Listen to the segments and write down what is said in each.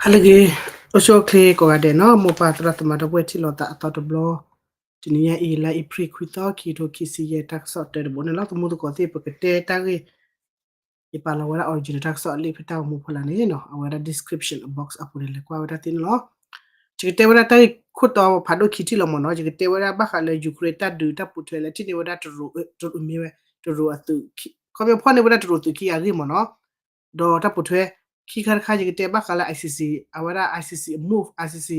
အလၢဂ့ၤ, အိၣ်ဆူၣ်အိၣ်ချ့ကိးဂၤဒဲးနီၤ, မိၢ်ပၢ်သရၣ်သမါဒီပုၢ်ဝဲၢ်ထံၣ်လိာ်သးအသီတဘျီ, တနံၤညါအံၤ လါအ့ဖြ့ၣ်ခွံသီ ခံကထိခံဆံယဲၢ် တၢ်ကစီၣ်တၢတဘိန့ၣ်လီၤ. သမူသကိးသ့ၣ် ပကတဲတၢ်ဂ့ၢ်, ယပာ်လီၤဝဲဒၣ် original တၢ်ကစီၣ်အလံာ်ဖဲတၢ်ဂီၤမူဖိလၢ်န့ၣ်နီၤ, အဝဲဒၣ် description box အပူၤန့ၣ် လဲၤကွၢ်ဝဲဒၣ်သ့န့ၣ်လီၤ. ယကတဲဝဲဒၣ်တၢ်ဂ့ၢ်ခိၣ်တီဖးဒိၣ်ခံထံၣ်လီၤမ့ၢ်နီၤ, ယကတဲဝဲဒၣ်ဘၣ်ဃးလၢ Ukraine တၢ်ဒုးတၢ်ပိာ်ထွဲလၢထံၣ်န့ၢ်ဝဲဒၣ်တရူး, တရူးမ့ၢ်ဝဲ, တရူးအသုး, ခီပညီဖီၣ်န့ၢ်ဝဲဒၣ်တရူးသုးခံဂၤအဂ့ၢ်မ့ၢ်နီၤ. ဒီးတၢ်ပိာ်ထွဲ ခံခါတခါ ယကတဲဘၣ်ဃးလၢ ICC, အဝဲဒၣ် ICC အ move, ICC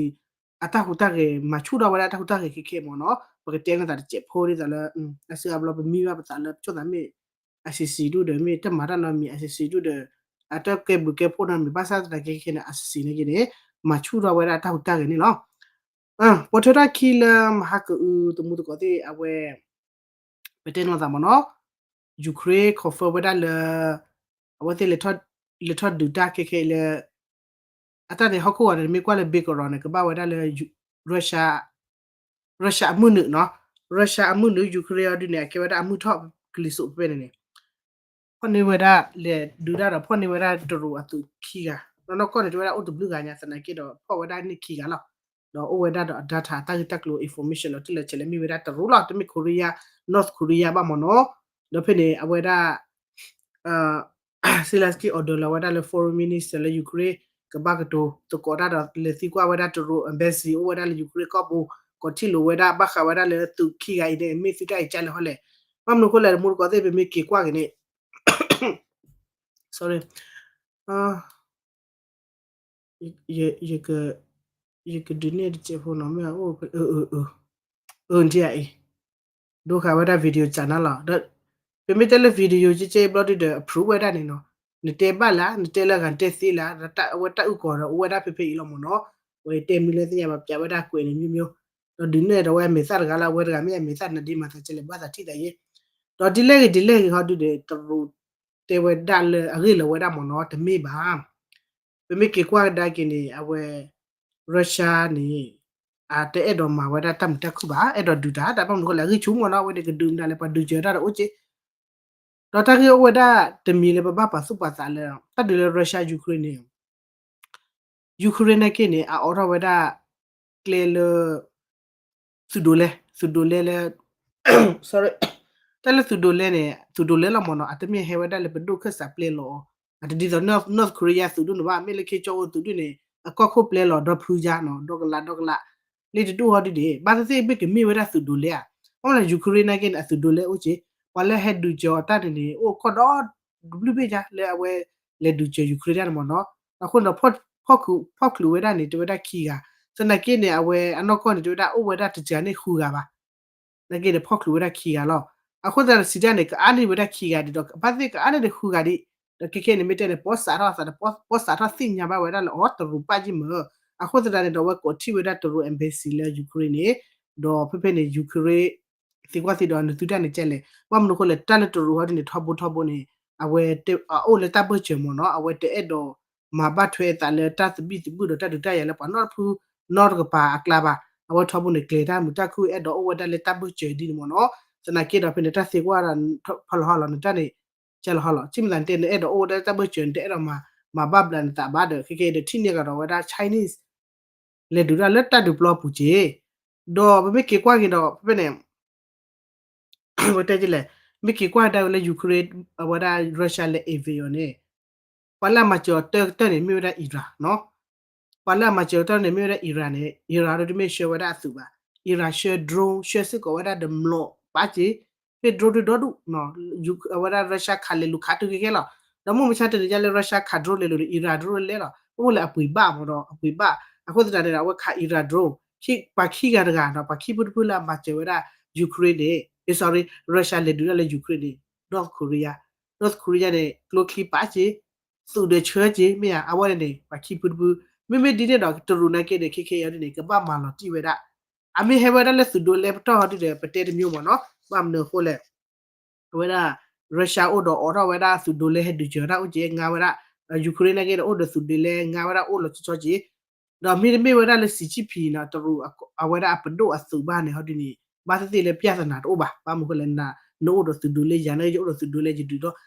အတၢ်ဟူးတၢ်ဂဲၤ မၤဆူၣ်ထီၣ်ဝဲဒၣ်တၢ်ဟူးတၢ်ဂဲၤခဲခဲမ့ၢ်နီၤ, ပကတဲန့ၢ်သးတစဲးဖိဒ်သိးလၢ အစုအဘျီပမံဘၣ်ပသးလၢ ပဆိသးမ့ၢ် ICC ဒူၣ်ဒီး မ့ၢ်တမၤတၢ်နီတမံၤ ICC ဒူၣ်ဒီး အတၢ်ကဲဘျုးကဲဖှိၣ်နီတမံၤ ဘၣ်ဆၣ်သနာ်က့ခဲန့ၣ် ICC န့ၣ်က့န့ၣ် မၤဆူၣ်ထီၣ်ဝဲဒၣ်တၢ်ဟူးတၢ်ဂဲၤန့ၣ်လီၤ. ပိာ်ထွဲထီၣ်ခံလၢမဟါကအု သမူသကိးသ့ၣ်အဝဲ ပတဲနီၢ်သးမ့ၢ်နီၤ, Ukraine confirm ဝဲဒၣ်လၢ အဝဲသ့ၣ်လဲၤထီၣ်ဒုးတၢ်ခဲခဲအံၤလၢ အတၢ်န့ၣ်ဟီၣ်ခိၣ်ဂီၤန့ၣ် မ့ၢ်ကွၢ်လၢ Belgorod န့ၣ် ကဘၣ်ဝဲဒၣ်လၢ Russia, Russia အမုၢ်နုာ်နီၤ, Russia အမုၢ်နုာ် Ukraine အီၤဒုးန့ၣ် အကဲဝဲဒၣ်အမုၢ်ထီၣ်ကလံၤစိးဖဲန့ၣ်န့ၣ် ဖီၣ်န့ၢ်ဝဲဒၣ်လဲၤဒုးတၢ်ဒီး ဖီၣ်န့ၢ်ဝဲဒၣ်တရူးအသုးခံဂၤ, ဒီးနီၢ်ကီၢ်န့ၣ် တဲဝဲဒၣ်အိၣ်တဘျုးဂၤညါ သနာ်က့ဒီး ဖီၣ်ဝဲဒၣ်န့ၢ်ခံဂၤလီၤ. ဒီးအိၣ်ဝဲဒၣ်ဒီးအ data တၢ်ဂ့ၢ်တၢ်ကျိၤ information လီၤတံၢ်လီၤဆဲးလၢမ့ၢ်ဝဲဒၣ်တရူးလီၤ, တမ့ၢ် Korea, North Korea ဘၣ်မ့ၢ်နီၤ. ဒီးဖဲန့ၣ် အဝဲဒၣ် Zelensky order လီၤဝဲဒၣ်လၢ foreign minister လၢ Ukraine ကဘၣ်ကတိၤသကိးတၢ်ဒီး လဲၤသံကွၢ်ဝဲဒၣ်တရူး embassy အိၣ်ဝဲဒၣ်လၢ Ukraine ကီၢ်ပူၤ, ကိးထံၣ်လိာ်ဝဲဒၣ်ဘၣ်ဃးဝဲဒၣ်လၢသုးခံဂၤအံၤန့ၣ် မ့ၢ်သုတၢ်အံၤကၢ်လဲၣ်ဟီလဲၣ်. ဘၣ်မနုၤအဃိလဲၣ် သမူသကိးသ့ၣ် ပမ့ၢ်က့ၤကွၢ်က့ၤန့ၣ် sorry, ယကဒုးနဲၣ်တစဲးဖိနီၤ မ့ၢ်အိၣ်, အၢ အၢ အၢ အၢ ဒ်အံၤ, ဒိဃာ်ဝဲဒၣ် video စးနၤလီၤ. ဒီး ပမ့ၢ်တဲလၢ video ကဲကဲဘျီဒုဒီး approve ဝဲဒၣ်န့ၣ်နီၤ, နတဲဘၣ်လၢ နတဲလၢဂၤနတဲသ့လၢ အဝဲတၢ်အုၣ်ကီၤဒီး အိၣ်ဝဲဒၣ်ဖဲဖဲအံၤလီၤမ့ၢ်နီၤ. ဝဲတဲမနုၤလၢသ့ၣ်ညါဘၣ် ပျးဝဲဒၣ်ကွဲးန့ၣ် မျိုးမျိုး, ဒီးဒုးနဲၣ်ဒီးဝဲအမဲာ်သၣ်တဂၤလၢ အဝဲတဂၤမ့ၢ်အမဲာ်သၣ်နဒ့မၤသးကဲလဲၣ် ဘၣ်သးထံၣ်သးယဲ. ဒီးဒ်လဲၣ်ဂ့ၤဒ်လဲၣ်ဂ့ၤဟီဒုဒီး တရူးတဲဝဲဒၣ်လၢအဂ့ၢ်လီၤဝဲဒၣ်မ့ၢ်နီၤ တမ့ၢ်ဘၣ်. ပမ့ၢ်က့ၤကွၢ်ကဒါက့ၤန့ၣ် အဝဲ Russia န့ၣ် အတအဲၣ်ဒိးမၤဝဲဒၣ်တၢ်မုာ်တၢ်ခုၣ်ဘၣ်, အဲၣ်ဒိးဒုးတၢ် တၢ်ဘၣ်မနုၤအဃိလဲၣ် အဂံၢ်ဆူၣ်မ့ၢ်နီၤ အဝဲန့ၣ်ကဒုးမတၤလဲၣ် ပှၤဒုးစၢၤတၢ်ဒီးအိၣ်က့. ဒီးတၢ်ဂ့ၢ်အိၣ်ဝဲဒၣ်တမံၤလၢပဘၣ်ပာ်သူၣ်ပာ်သးလၢ တၢ်ဒုးလၢ Russia Ukraine န့ၣ် Ukraine နာ်က့န့ၣ် အအိးထီၣ်ဝဲဒၣ် ကျဲလၢ သုးဒိးလဲ, သုးဒိးလဲလၢ sorry, တၢ်လၢသုးဒိးလဲန့ၣ် သုးဒိးလဲလီၤမ့ၢ်နီၤ, အတမ့ၢ်ဟဲဝဲဒၣ်လၢပဒိၣ်ခၢၣ်စးပျဲလီၤအီၤ, အတဒ်သိး North, North Korea သုးဒိၣ်န့ၣ်ဘၣ်, မ့ၢ်လၢခ့ကၠီအိၣ်သုးဒိၣ်န့ၣ် အကီၢ်ခိၣ်ပျဲလီၤဒီဖုယါနီၤ, ဒီကလးဒီကလး, လၢတဒိၣ်ဟီဒုန့ၣ် ဘၣ်သ့ၣ်သ့ၣ်မ့ၢ်ကမ့ၢ်ဝဲဒၣ်သုးဒိးလဲဧါ, အဃိန့ၣ် Ukraine နာ်က့န့ၣ် အသုးဒိးလဲအိၣ်က့, ပှၤလၢဟဲဒုးစၢၤအီၤတၢ်န့ၣ်န့ၣ် အိၣ်ကီၢ်ဒီ တဘျုးဘ့ၣ်ယါလၢအဝဲလဲၤဒုးစၢၤ Ukraine တၢ်န့ၣ်မ့ၢ်နီၤ, အဃိန့ၣ်ဒီး ဖီၣ်ချုးဝဲဒၣ်န့ၣ် တဲဝဲဒၣ်ခံဂၤ, သနာ်က့န့ၣ် အဝဲအနီၢ်ကီၢ်န့ၣ် တဲဝဲဒၣ်အိၣ်ဝဲဒၣ်တစှၤန့ၣ်ဃုဂၤဘၣ်, နာ်က့န့ၣ် ဖီၣ်ချုးဝဲဒၣ်ခံဂၤလီၤ. အဃိသတးဒီး စံးတၢ်န့ၣ် ကအါန့ၢ်ဝဲဒၣ်ခံဂၤဒ်ဒီး ဘၣ်သ့ၣ်ကအါန့ၢ်န့ၣ်ဃုဂၤဒံး, ဒီးခဲခဲန့ၣ် မ့ၢ်တဲန့ၣ် ပီၢ်စးထီၣ်သးဒီး ပီၢ်စးထီၣ်သ့ၣ်ညါဘၣ်ဝဲဒၣ်လၢအီၤ တရူးပာ်က့မ့ၢ်, အဃိသတးန့ၣ်ဒီး အဝဲကိးထီၣ်ဝဲဒၣ်တရူး embassy လၢ Ukraine န့ၣ်, ဒီးဖဲဖဲန့ၣ် Ukraine သံကွၢ်သံဒီး နသုတၢ်န့ၣ်ကဲလဲၣ်, ဘၣ်မနုၤအဃိလဲၣ် တၢ်လၢတရူးဟီဒ်န့ၣ် ထီဘိထီဘိန့ၣ် အဝဲအအိၣ်လၢတၢ်ဘၢၣ်စၢၤမ့ၢ်နီၤ, အဝဲတအဲၣ်ဒိးမၤဘၣ်ထွဲအသးလၢတၢ်သဘံၣ်သဘုၣ်ဒီးတၢ်ဒုးတၢ်ယၤလၢပှၤနီတဖုနီတကပၤအကျါဘၣ်, အဝဲထီဘိန့ၣ် ကျဲၤတၢ်မုာ်တၢ်ခုၣ် အဲၣ်ဒိးအိၣ်ဝဲဒၣ်လၢတၢ်ဘၢၣ်စၢၤဒ်န့ၣ်မ့ၢ်နီၤ, သနာ်က့ဒီးဖဲန့ၣ် တၢ်သံကွၢ်ဒီး ဖီလီၤဟီလီၤ နတၢ်န့ၣ် ကဲလီၤဟီလီၤ, စံးမသးနတဲ နအဲၣ်ဒိးအိၣ်ဝဲဒၣ်လၢတၢ်ဘၢၣ်စၢၤ နတအဲၣ်ဒိးမၤဘၣ်ဘျးနသးဘၣ်ဒီး ခဲကဲဒီးထံၣ်န့ၢ်ကဒီးဝဲဒၣ် Chinese လဲၤဒုးတၢ်လၢတၢ်ဒုးပျီပူၤက့ၤ, ဒီးပမ့ၢ်က့ၤကွၢ်က့ၤဒီး ဖဲဖဲန့ၣ် ဝဲတဲကလဲၣ်, မ့ၢ်က့ၤကွၢ်ကဒါဝဲလၢ Ukraine အဝဲဒၣ် Russia လဲၤ invade အီၤန့ၣ်, ပှၤလၢအမၤစၢၤအီၤတၢကတၢၢ်န့ၣ် မ့ၢ်ဝဲဒၣ် Iran နီၤ, ပှၤလၢအမၤစၢၤအီၤတၢ်န့ၣ် မ့ၢ်ဝဲဒၣ် Iran န့ၣ် Iran ဒီးတမ့ၢ်ဆှၢဝဲဒၣ်အသုးဘၣ်, Iran ဆှၢ drone ဆှၢစ့ၢ်ကီးဝဲဒၣ်ဒီးမျိာ်ပာ်က့ၤ, မ့ၢ် drone ဒုဒီဒူၣ်, အဝဲဒၣ် Russia ခးလဲၤလူၤခးတုၤခဲခဲလီၤ, ဒီးမုၢ်မဆါတနံၤညါလၢ Russia ခး drone လဲၤလူၤန့ၣ် Iran drone လဲၤလီၤ, အိၣ်လၢအပှ့ၤဘၣ်မ့ၢ်ဒီး အပှ့ၤဘၣ်, အဃိသတးန့ၣ်ဒီး အဝဲခး Iran drone ပှၤခံဂၤတဂၤဒီး ပှၤခံဖုတဖုလၢအမၤစၢၤဝဲဒၣ် Ukraine န့ၣ် sorry, Russia လဲၤဒုးတၢ်လၢ Ukraine န့ၣ် North Korea, North Korea န့ၣ် ကျိချံပာ်က့ၤ, သုးဒီးဆှၢက့ၤ မ့ၢ်ဧါ, အဝဲန့ၣ်န့ၣ် ပှၤခံဖုတဖု, မ့မ့ၢ်ဒ်န့ၣ်ဒီး တရူးနာ်က့န့ၣ် ခဲခဲအံၤဒ်န့ၣ် ကဘၣ်မၤလီၤတံၢ်ဝဲဒၣ်, အမ့ၢ်ဟဲဝဲဒၣ်လၢသုးဒိးလဲပတီၢ်ဟီဒ်ဒီး ပတဲတမျိုးမ့ၢ်နီၤ, ဘၣ်မနုၤအဃိလဲၣ် အဝဲဒၣ် Russia အိၣ်ဒီးအိးထီၣ်ဝဲဒၣ်သုးဒိးလဲဟဲဒုးစၢၤဝဲဒၣ်အိၣ်က့ၤ ငါဝဲဒၣ်, Ukraine နာ်က့ဒီး အိၣ်ဒီးသုးဒိးလဲငါဝဲဒၣ်အိၣ်လီၤဆီဆီက့ၤ, ဒီးမ့တမ့ၢ်ဝဲဒၣ်လၢ Xi Jinping နီၤ တရူး အဝဲဒၣ်အပဒိၣ်အသုးဘၣ်န့ၣ်ဟီဒ်န့ၣ် ဘၣ်သ့ၣ်သ့ၣ်လၢ ပြဿနာ တအိၣ်ဘၣ်, ဘၣ်မနုၤအဃိလဲၣ် နအိၣ်ဒီးသုးဒိးလဲယၤန့ၣ် ယအိၣ်ဒီးသုးဒိးလဲယဒုးဒီး,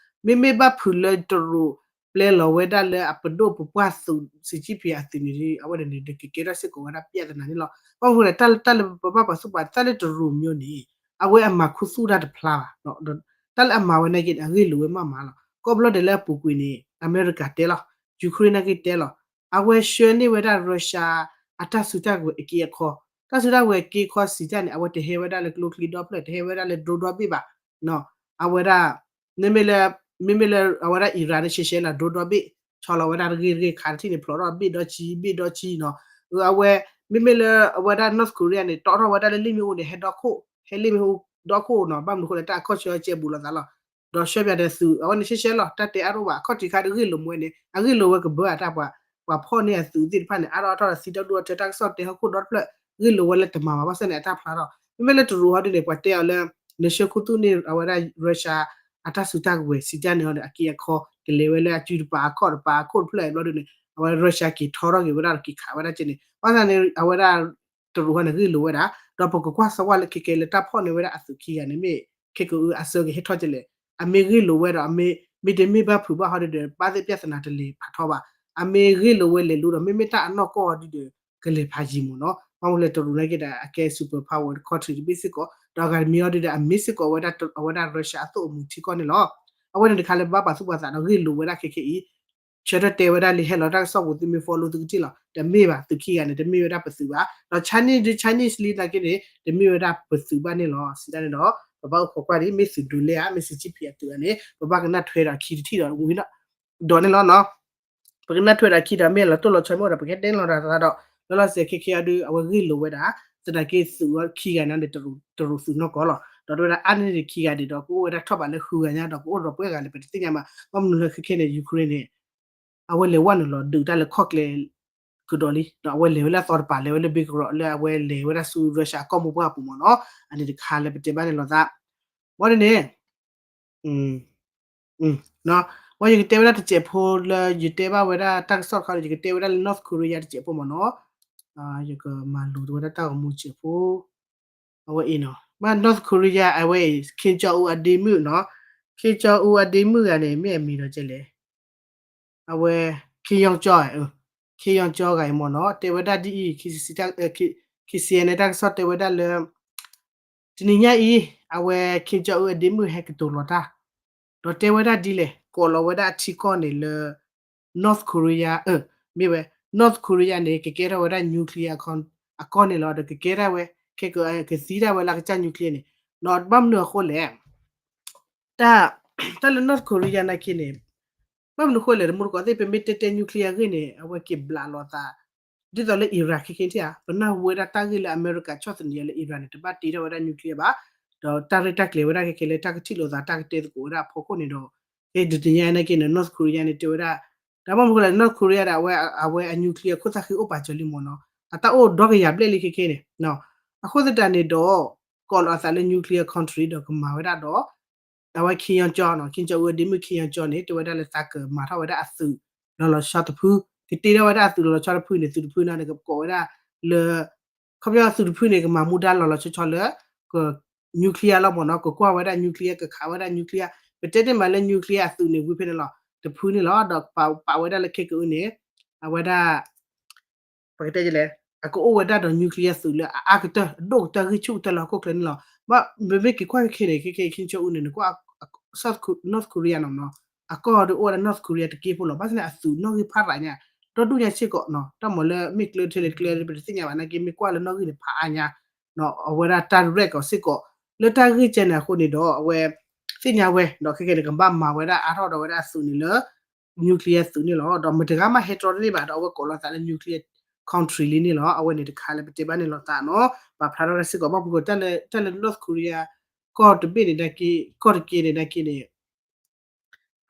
မ့မ့ၢ်ဘၣ်ဖုးလၢတရူး ပျဲလီၤဝဲဒၣ်လၢအပဒိၣ်ပပှၢ်သုး စံးကံၣ်ဖံးအသုးန့ၣ် အဝဲန့ၣ်န့ၣ် ကကဲထီၣ်စ့ၢ်ကီးဝဲဒၣ် ပြဿနာ န့ၣ်လီၤ. ဘၣ်မနုၤလဲၣ် တၢ်လၢ တၢ်လၢပဘၣ်ပာ်သူၣ်ပာ်သး တၢ်လၢတရူးမျိုးန့ၣ် အဝဲအမၤခူသူၣ်တၢ်တဖျါဘၣ်, တၢ်လၢအမၤဝဲနာ်က့န့ၣ် အဂ့ၢ်လိာ်ဝဲမးမးလီၤ. ကိးဘျီဒဲးလၢအပူၤကွံာ်န့ၣ် အမဲရကၤတဲလီၤ, Ukraine နာ်က့တဲလီၤ, အဝဲဆှၢန့ၢ်ဝဲဒၣ် Russia အတၢ်စုတၢ်ကဝဲၤအက့အခီ, တၢ်စုတၢ်ကဝဲၤအက့အခီစံးတၢ်န့ၣ် အဝဲတဟဲဝဲဒၣ်လၢကျိချံဒီဖျၢၣ် တဟဲဝဲဒၣ်လၢ drone ဒီဘ့ၣ်ဘၣ်, အဝဲဒၣ် မ့မ့ၢ်လၢ မ့မ့ၢ်လၢအဝဲဒၣ် Iran န့ၣ်ရှဲရှဲလီၤ drone ဒီဘ့ၣ်, ဆီလီၤဝဲဒၣ်တဂ့ၤတဂ့ၤ ခးတထံၣ်န့ၣ် ဖျိးထီၣ်ဘ့ၣ်ဒီဆံ ဘ့ၣ်ဒီဆံနီၤ, အဝဲ မ့မ့ၢ်လၢအဝဲဒၣ် North Korea န့ၣ် တီထီၣ်ဝဲဒၣ်လၢလ့ၣ်မ့ၣ်အူန့ၣ် ဟဲဒီခိၣ် ဟဲလ့ၣ်မ့ၣ်အူဒီခိၣ်နီၤ, ဘၣ်မနုၤအဃိလဲၣ် တၢ်အခီၣ်ဆၢကဲဘူးလိာ်သးလီၤ. ဒီးဆှၢပၠးဒီးသုး အဝဲန့ၣ်ရှဲရှဲလီၤ တၢ်တဲအါထီၣ်ဘၣ် အခီၣ်ထံးခါတဂ့ၢ်လိာ်မးဝဲန့ၣ် အဂ့ၢ်လိာ်ဝဲကဘၢအတၢ်ပှၤ ပှၤဖီၣ်န့ၢ်အသုးသ့ၣ်တဖၣ်န့ၣ် အါထီၣ်အါထီၣ်ဒီးသံတၢ်ဒိၣ်ထၢတၢ်ကစီၣ်တဲဟီၣ်ခိၣ်ဒီတဖျၢၣ် ဂ့ၢ်လိာ်ဝဲလၢတမၤဘၣ် ဘၣ်ဆၣ်န့ၣ် အတၢ်ဖျါထီၣ် မ့မ့ၢ်လၢတရူးဟီဒ်န့ၣ် ပှၤတဲအီၤလၢ နဆှၢခူသူၣ်န့ၢ်အဝဲဒၣ် Russia အတၢ်စုတၢ်ကဝဲၤစံးတၢ်န့ၣ်ဟီဒီး အက့အခီ ကလဲၤဝဲလၢအစုတပၤအခီၣ်တပၤအခီၣ်တဖျၢၣ်ဘျီဒ်န့ၣ် အဝဲ Russia က့ၤထီထီၣ်က့ၤဝဲဒၣ်ဒီးက့ၤခးဝဲဒၣ်က့န့ၣ် ဘၣ်ဆၣ်န့ၣ် အဝဲဒၣ် တရူးဟီန့ၣ်ဂ့ၢ်လိာ်ဝဲဒၣ် ဒီးပကကွၢ်စၢၤဝဲလၢခဲကဲလၢတၢ်ဖီၣ်န့ၢ်ဝဲဒၣ်အသုးခံဂၤန့ၣ်မ့ၢ် ခဲကအုအစၢကဟဲထီၣ်ကလဲၣ် အမ့ၢ်ဂ့ၢ်လိာ်ဝဲဒီး မ့တမ့ၢ်ဘၣ်ဖုးဘၣ်ဟီဒ်ဒီး ဘၣ်သ့ၣ် ပြဿနာ တလဲၤဖးထီဘၣ်, အမ့ၢ်ဂ့ၢ်လိာ်ဝဲလဲၤလိၤဒီး မ့မ့ၢ်တၢ်အနီၢ်ကီၢ်ဟီဒ်ဒီး ကလဲၤဖးယံၤမးနီၤ, ဘၣ်မနုၤလဲၣ်တရူးနာ်က့ဒီး အကဲ super power country တဘ့ၣ်စ့ၢ်ကီး ဒီးအဂၤတမံၤဟီဒ်ဒီး အမ့ၢ်စ့ၢ်ကီးဝဲဒၣ် အဝဲဒၣ် Russia အသိၣ်အမုာ်ထံကီၢ်န့ၣ်လီၤ. အဝဲန့ၣ်တခါလၢပဘၣ်ပာ်သူၣ်ပာ်သးဒီးဂ့ၢ်လိာ်ဝဲဒၣ်ခဲခဲအံၤ ဆၢထၢၣ်တဲဝဲဒၣ်လံ ဟဲလီၤတၢ်ကစီၣ်ပူၤ သုမ့ၢ် follow သုကထံၣ်လီၤ တမ့ၢ်ဘၣ် သုးခံဂၤန့ၣ် တမ့ၢ်ဝဲဒၣ်ပသုးဘၣ် ဒီး Chinese ဒ် Chinese လံနာ်က့န့ၣ် တမ့ၢ်ဝဲဒၣ်ပသုးဘၣ်န့ၣ်လီၤ. စံးတၢ်န့ၣ်ဒီး ပဘၣ်အိၣ်ခိးကွၢ်ဒ် မ့ၢ်သုးဒိးလဲဧါ မ့ၢ်စံးကံၣ်ဖံးအသုးဧါန့ၣ် ပဘၣ်ကနၣ်ထွဲဒီးအခံတထံၣ်ဒီးဝံၤဒီးန့ၣ်လီၤ. ပကနၣ်ထွဲဒီးအခံဒီး မ့ၢ်လီၤတိၢ်လီၤဆီမ့ၢ်အိၣ်ဒီး ပကတဲလီၤဒီးသးဒီး လီၤလီၤဆဲးခဲခဲအံၤဒီး အဝဲဂ့ၢ်လိာ်ဝဲဒၣ် သနာ်က့သုးခံဂၤန့ၣ်န့ၣ် တရူးသုးနီၢ်ကီၢ်လီၤ. ဒီးတဲဝဲဒၣ်အါန့ၢ်န့ၣ်ခံဂၤဒံးဒီး ကအိၣ်ဝဲဒၣ်ထီၣ်ဘးလၢဃုဂၤညါဒီး ကအိၣ်ဒီးပှဲၤဂၤလၢပတသ့ၣ်ညါဘၣ် ဘၣ်မနုၤလၢခဲခဲန့ၣ် Ukraine န့ၣ် အဝဲလဲၤဝဲနုာ်လီၤဒုးတၢ်လၢခီၣ်ကျဲ ကဒီးလံ ဒီးအဝဲလဲၤဝဲလၢအသီတပၤ လဲၤဝဲလၢ Belgorod လၢအဝဲလဲၤဝဲဒၣ်ဆူ Russia အကီၢ်မိၢ်ပှၢ်အပူၤမ့ၢ်နီၤ, အန့ၣ်တခါလၢပတဲဘၣ်န့ၣ်လီၤသး, ဝဲန့ၣ်န့ၣ် ဝဲယကတဲဝဲဒၣ်တစဲးဖိလၢ ယတဲဘၣ်ဝဲဒၣ်တၢ်ကစီၣ်တခါဒီး ယကတဲဝဲဒၣ်လၢ North Korea တစဲးဖိမ့ၢ်နီၤ, ယကမၤလိၤဝဲဒၣ်တၢ်ဂီၤမူစဲးဖိ အဝဲအံၤနီၤ ဘၣ် North Korea အဝဲအံၤ Kim Jong Un အဒ့မုၣ်နီၤ, Kim Jong Un အဒ့မုၣ်ဂၤန့ၣ် မ့ၢ်အမံၤဒီးကဲလဲၣ် အဝဲ Kim Yong Chol, Kim Yong Chol ဂၤအံၤမ့ၢ်နီၤ တဲဝဲဒၣ်ဒ်အံၤ ခံဆံ ခံဆံန့ၣ် တၢ်ကစီၣ်တဲဝဲဒၣ်လၢ တနံၤညါအံၤ အဝဲ Kim Jong Un အဒ့မုၣ်ဟဲကတိၤလီၤတၢ် ဒီးတဲဝဲဒၣ်ဒ်လဲၣ် ကိးလီၤဝဲဒၣ်အထံကီၢ်န့ၣ်လၢ North Korea, မ့ၢ်ဝဲ North Korea န့ၣ် ကကဲထီၣ်ဝဲဒၣ် nuclear အကီၢ်န့ၣ်လီၤ. ဒီးကကဲထီၣ်ဝဲ ခဲကသံဒၣ်ဝဲလၢအကစၢ် nuclear န့ၣ် ဒီးဘၣ်မနုၤအဃိလဲၣ် တၢ် တၢ်လၢ North Korea နာ်က့န့ၣ် ဘၣ်မနုၤအဃိလဲၣ် တမူတကိးသ့ၣ် ပမ့ၢ်တဲတဲ nuclear အဂ့ၢ်န့ၣ် အဝဲက့ၤဘျးလိာ်သး ဒ်သိးလၢ Iran ခဲခဲထံၣ်ဧါ ပနၢ်ဟူဝဲဒၣ်တၢ်ဂ့ၢ်လၢအမဲရကၤဆီၣ်သနံးအီၤလၢ Iran န့ၣ် တဘၣ်တ့ထီၣ်ဝဲဒၣ် nuclear ဘၣ်, ဒီးတၢ်ရဲၣ်တၢ်ကျဲၤဝဲဒၣ်ခဲခဲလၢတၢ်ကထံၣ်လိာ်သး တၢ်ကတဲသကိးဝဲဒၣ်အဖီခိၣ်န့ၣ်ဒီး ခဲဒုးတညါနာ်က့န့ၣ် North Korea န့ၣ် တဲဝဲဒၣ် တၢ်ဘၣ်မနုၤအဃိလဲၣ် North Korea ဒီး အဝဲအ nuclear ခိၣ်သၣ်ဃံအိၣ်ပာ်စၢၤလံမ့ၢ်နီၤ, အတၢ်အိၣ်ဒီကယၤဘျဲၣ်လံခဲခဲန့ၣ် အဃိသတးန့ၣ်ဒီး ကိးလီၤအသးလၢ nuclear country ဒီးကမၤဝဲဒၣ်ဒီး အဝဲ Kim Jong Chol နီၤ Kim Jong Un အဒ့မုၣ် Kim Jong Chol န့ၣ် တဲဝဲဒၣ်လၢသးကမၤထီၣ်ဝဲဒၣ်အသုးလီၤလီၤဆီဆီတဖု, ကတ့ထီၣ်ဝဲဒၣ်အသုးလီၤလီၤဆီဆီတဖုန့ၣ် သုးတဖုန့ၣ် ကကိးဝဲဒၣ်လၢ ခီပညီသုးတဖုန့ၣ် ကမၤမူဒါလီၤလီၤဆီဆီလၢ က nuclear လီၤမ့ၢ်နီၤ, ကကွၢ်ဝဲဒၣ် nuclear ကခးဝဲဒၣ် nuclear, ပတဲတ့ၢ်မးလၢ nuclear အသုးန့ၣ် ဝံၤဖဲန့ၣ်လီၤ တဖုန့ၣ်လီၤ. ဒီးပာ်ဝဲဒၣ်လၢခဲကအုန့ၣ် အဝဲဒၣ် ပကတဲလဲၣ် အကအိၣ်ဝဲဒၣ်ဒီး nuclear သုးလၢအအါကတၢၢ် အဒိၣ်ကတၢၢ် ဂံၢ်ဆူၣ်ကတၢၢ်လၢဟီၣ်ခိၣ်ချၢန့ၣ်လီၤ. ဘၣ်မ့မ့ၢ်က့ၤကွၢ်ခဲခဲန့ၣ် ခဲခဲ Kim Jong Un န့ၣ် နကွၢ် North Korea နီၤမ့ၢ်နီၤ, အကီၢ်ဒီးအိၣ်ဝဲဒၣ် North Korea တက့ဖိလီၤ. ဘၣ်ဆၣ်န့ၣ် အသုးနီၣ်ဂံၢ်ဖးရၤညါ ဒီဒူၣ်ညါစ့ၢ်ကီးနီၤ, တၢ်မ့ၢ်လၢမ့ၢ်ကျၢၤထဲလဲၣ်ကျၢၤ ပတသ့ၣ်ညါဘၣ်နာ်က့ မ့ၢ်ကွၢ်လၢနီၣ်ဂံၢ်န့ၣ် ဖးအါညါ အဝဲဒၣ်တၢ်ရဲၣ်ကီးစ့ၢ်ကီး လၢတၢ်ဂ့ၢ်ကဲန့ၣ်အဃိန့ၣ်ဒီး အဝဲသ့ၣ်ညါဝဲ ဒီးခဲခဲန့ၣ် ကဘၣ်မၤဝဲဒၣ်အါထီၣ်ဒီးဝဲဒၣ်အသုးန့ၣ်လၢ nuclear သုးန့ၣ်လီၤ. ဒီးမတၤတဂၤမးဟဲတြီတန့ၢ်ဘၣ် ဒီးအဝဲကိးလီၤသးလၢ nuclear country လံန့ၣ်လီၤ. အဝဲန့ၣ်တခါလၢပတဲဘၣ်န့ၣ်လီၤသးနီၤ, ပာ်ဖျါထီၣ်ဝဲဒၣ်စ့ၢ်ကီး ဘၣ်မနုၤအဃိ တၢ်လၢ တၢ်လၢ North Korea ကီၢ်တဘ့ၣ်န့ၣ် ကီၢ်တက့န့ၣ်နာ်က့န့ၣ်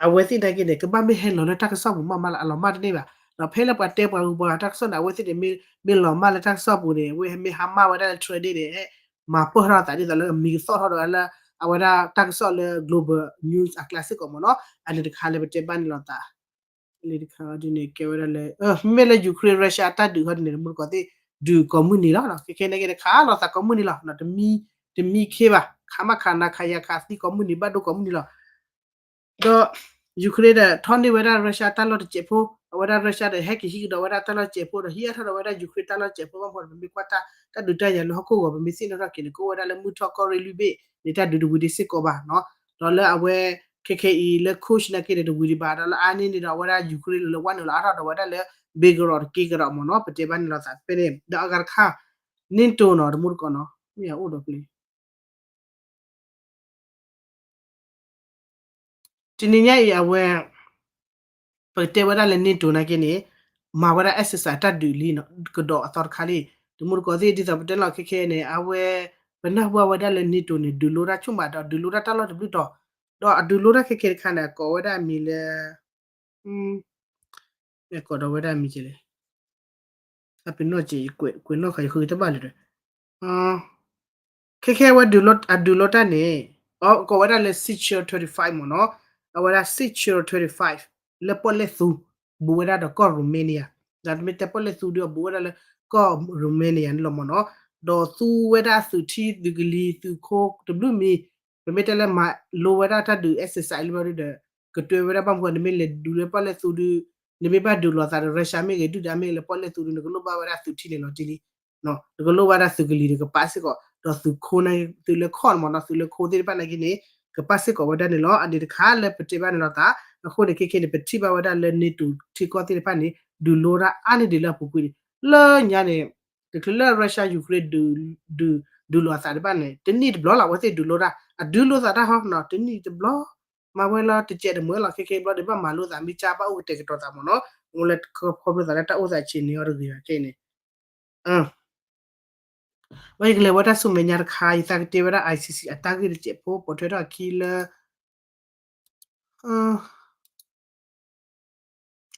အဝဲသ့ၣ်နာ်က့န့ၣ် ကဘၣ်မ့ၢ်ဟဲလီၤလၢတၢ်ကစီၣ်ပူၤမးမးလၢအလီၤမၢ်တန့ၢ်ဘၣ်. ဒီးဖဲလၢပှၤတဲပှၤဂုၤပှၤဂၤတၢ်ကစီၣ်န့ၣ် အဝဲသ့ၣ်န့ၣ် မ့ၢ်လီၤမၢ်လၢတၢ်ကစီၣ်ပူၤန့ၣ် အဝဲမ့ၢ်ဟါမၢ်ဝဲဒၣ်လၢ trending န့ၣ် မၤပၢၢ်ထီၣ်သးဒ်သိးလၢအမံၤကသီၣ်ထီၣ်ဒီးလၢ အဝဲဒၣ်တၢ်ကစီၣ်လၢ global news အကျါစ့ၢ်ကီးမ့ၢ်နီၤ. အန့ၣ်တခါလၢပတဲဘၣ်န့ၣ်လီၤသး လံတခါဒ်န့ၣ် ကဲဝဲဒၣ်လၢ မ့မ့ၢ်လၢ Ukraine Russia အတၢ်ဒုးဟီဒ်န့ၣ် မူတကိးသ့ၣ် ဒုးကိးမုၢ်နံၤလီၤ. ခဲခဲန့ၣ်က့တခါလီၤသးကိးမုၢ်နံၤလီၤ. တမံ တမံခ့ဘၣ် ခးမးခးနးခးယၤခးသံကိးမုၢ်နံၤ ဘၣ်ဒိကိးမုၢ်နံၤလီၤ. ဒီး Ukraine ဒီးထီၣ်န့ၢ်ဝဲဒၣ် Russia တၢ်လီၢ်တစဲးဖိ, အဝဲဒၣ် Russia ဒီးဟဲက့ၤဟံးကဒီးဝဲဒၣ်တၢ်လီၢ်တစဲးဖိဒီး ဟံးအါထီၣ်ဒီးဝဲဒၣ် Ukraine တၢ်လီၢ်တစဲးဖိဘၣ်မ့ၢ်ဒီး ပမ့ၢ်ကွၢ်တၢ် တၢ်ဒုးတၢ်ယၤလၢဟီၣ်ခိၣ်ဂီၤ ပမ့ၢ်သ့ၣ်နီၣ်ထီၣ်က့ၤန့ၣ် ကအိၣ်ဝဲဒၣ်လၢမုၢ်ထီၣ်ကီၢ်ရ့ၣ်လွံၢ်ဘ့ၣ်န့ၣ် တၢ်ဒုးတဝံၤဒံးစ့ၢ်ကီးဘၣ်နီၤ. ဒီးလၢအဝဲ ခဲခဲအံၤလၢ Kursk နာ်က့န့ၣ် တဝံၤဒံးဘၣ် ဒီးလၢအါန့ၢ်န့ၣ်ဒီး အဝဲဒၣ် Ukraine လၢဝဲနုာ်လီၤအါထီၣ်ဒီးဝဲဒၣ်လၢ Belgorod တက့ၢ်ကဒီးမ့ၢ်နီၤ ပတဲဘၣ်န့ၣ်လီၤသးဖဲန့ၣ် ဒီးအဂၤတခါ NATO နီၤ တမူတကိးနီၤ မ့ၢ်အအိၣ်ဒီးပျ့ၤ တနံၤညါအံၤအဝဲ ပကတဲဝဲဒၣ်လၢ NATO နာ်က့န့ၣ် မၤဝဲဒၣ် exercise တၢ်ဒုးလံနီၤ ကဒီးအသီတခါလံ. တမူတကိးသ့ၣ် ဒ်သိးပတဲလီၤခဲခဲန့ၣ် အဝဲ ပနၢ်ဟူဝဲဒၣ်လၢ NATO န့ၣ် ဒုးလိတၢ်ဆူၣ်မးဒီး ဒုးလိတၢ်တၢ်လီၢ်တဘျုးတီၤ, ဒီးအဒုးလိတၢ်ခဲခဲတခါန့ၣ် အကိးဝဲဒၣ်အမံၤလၢ အကိးဒီးဝဲဒၣ်အမံၤကလဲၣ် အပနီၣ်က့ ကွဲးနီၣ်ဃာ်ယဃုတဘၣ်လၢၤဒီး ခဲခဲဝဲ အဒုးလိတၢ်န့ၣ် အကိးဝဲဒၣ်လၢ Sector twenty-five မ့ၢ်နီၤ, အဝဲဒၣ် Sector twenty-five လၢပီၣ်လဲၣ်သူ ဘူးဝဲဒၣ်ဒီးကီၢ် Romania, ဒီးတမ့ၢ်တဲပီၣ်လဲၣ်သူဒီး ဘူးဝဲဒၣ်လၢကီၢ် Romania န့ၣ်လီၤမ့ၢ်နီၤ, ဒီးသူဝဲဒၣ်သုးထံသုးကလံၤသုးခိတဘျုးမံၤ, ပမ့ၢ်တဲလၢမၤလိဝဲဒၣ်တၢ်ဒုး exercise လၢဘျီဒုဒီး ကတွဲဝဲဒၣ်ဘၣ်မူ နမ့ၢ်လဲၤဒုးလၢပီၣ်လဲၣ်သူဒု နမ့ၢ်ဘၣ်ဒုးလိာ်သးဒီး Russia မ့ၢ်ဂ့ၤ ဒုၣ်ဒါမ့ၢ်ဂ့ၤ လၢပီၣ်လဲၣ်သူဒု နကလိၣ်ဘၣ်ဝဲဒၣ်သုးထံန့ၣ်လီၤတံၢ်လံ, နကလိၣ်ဘၣ်ဒၣ်သုးကလံၤန့ၣ် ကပာ်စ့ၢ်ကီး ဒီးသုးခိန့ၣ် သုးလၢခီၣ်န့ၣ်မ့ၢ်နီၤ သုးလၢခိသ့ၣ်တဖၣ်နာ်က့န့ၣ် ကပာ်စ့ၢ်ကီးဝဲဒၣ်န့ၣ်လီၤ. အန့ၣ်တခါလၢပတဲဘၣ်န့ၣ်လီၤသး, အဃိန့ၣ် ခဲခဲန့ၣ် ပထံၣ်ဘၣ်ဝဲဒၣ်လၢ NATO ထံကီၢ်သ့ၣ်တဖၣ်န့ၣ် ဒုးလိတၢ်အါန့ၢ်ဒံးလၢအပူၤကွံာ်န့ၣ် လၢညါန့ၣ် တချုးလၢ Russia Ukraine ဒုး ဒုးလိာ်အသးတဖၣ်န့ၣ် တနံၣ်တဘျီလီၤ အဝဲသ့ၣ်ဒုးလိတၢ် အဒုးလိသးတၢ်ဟီနီၤ တနံၣ်တဘျီ မၤဝဲလီၤတစဲးတမှဲလီၤ ခဲခဲဘျီဒီးဘၣ်မၤလိသးမ့ၢ်ကၢ်ဘၣ်အိၣ်ကတဲာ်ကတီၤသးမ့ၢ်နီၤ မ့ၢ်လၢခီဖျိသးလၢတၢ်အိၣ်သးဆံးန့ၢ်အီၤတဂ့ၤဘၣ်ခဲအံၤန့ၣ် ဘၣ်ယကလဲၤဝဲတၢ်ဆူမဲာ်ညါတခါ ယသးကတဲဝဲဒၣ် ICC အတၢ်ဂ့ၢ်တစဲးဖိ ပိာ်ထွဲထီၣ်အခံလၢ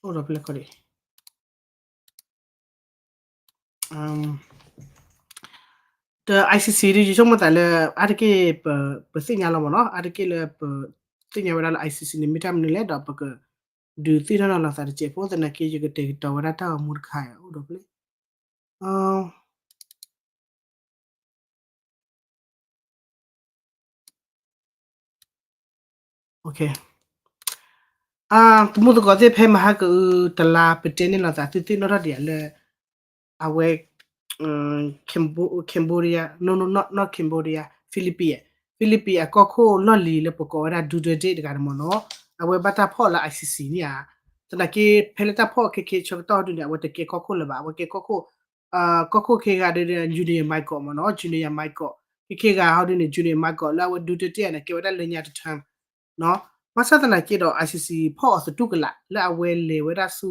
အိၣ်ဒီးဖဲလဲၣ်ခီဒံး ဒီး ICC ဒ်ယဆိကမိၣ်သးလၢ အါတက့ၢ် ပသ့ၣ်ညါလီၤမ့ၢ်နီၤ အါတက့ၢ်လၢပသ့ၣ်ညါဝဲဒၣ်လၢ ICC န့ၣ် မ့ၢ်တၢ်မနုၤလဲၣ်ဒီး ပကဒုးသ့ၣ်နီၣ်ထီၣ်လီၤသးတစဲးဖိ သနာ်က့ ယကတဲာ်ကတီၤဝဲဒၣ်တၢ်ဂီၤမူတခါ အိၣ်ဒီးဖဲလဲၣ် တမူသကိးသ့ၣ် ဖဲမဟါကအုတလါ ပတဲန့ၢ်လီၤသး သုသ့ၣ်နီၣ်ထီၣ်ဒံးဧါလၢ အဝဲ Cambodia, no, no, not Cambodia, Philippines, Philippines အကီၢ်ခိၣ်လီၢ်လံၤလၢပကိးဝဲဒၣ် Duterte တဂၤန့ၣ်မ့ၢ်နီၤ အဝဲဘၣ်တၢ်ဖီၣ်လၢ ICC န့ၣ်ဧါ သနာ်က့ ဖဲလၢတၢ်ဖီၣ်ခဲခဲဆၢကတီၢ်ဒုန့ၣ် အဝဲတကဲကီၢ်ခိၣ်လၢၤဘၣ် အဝဲကဲကီၢ်ခိၣ် ကီၢ်ခိၣ်ခံဂၤဒီး Junior Michael မ့ၢ်နီၤ Junior Michael ခဲခဲဂၤဟီဒုန့ၣ် Junior Michael လၢအဝဲ Duterte န့ၣ် ကဲဝဲဒၣ်လၢညါတထၢ ဘၣ်ဆၣ်သနာ်က့ဒီး ICC ဖီၣ်အီၤသတူၢ်ကလာ် လၢအဝဲလဲၤဝဲဒၣ်ဆူ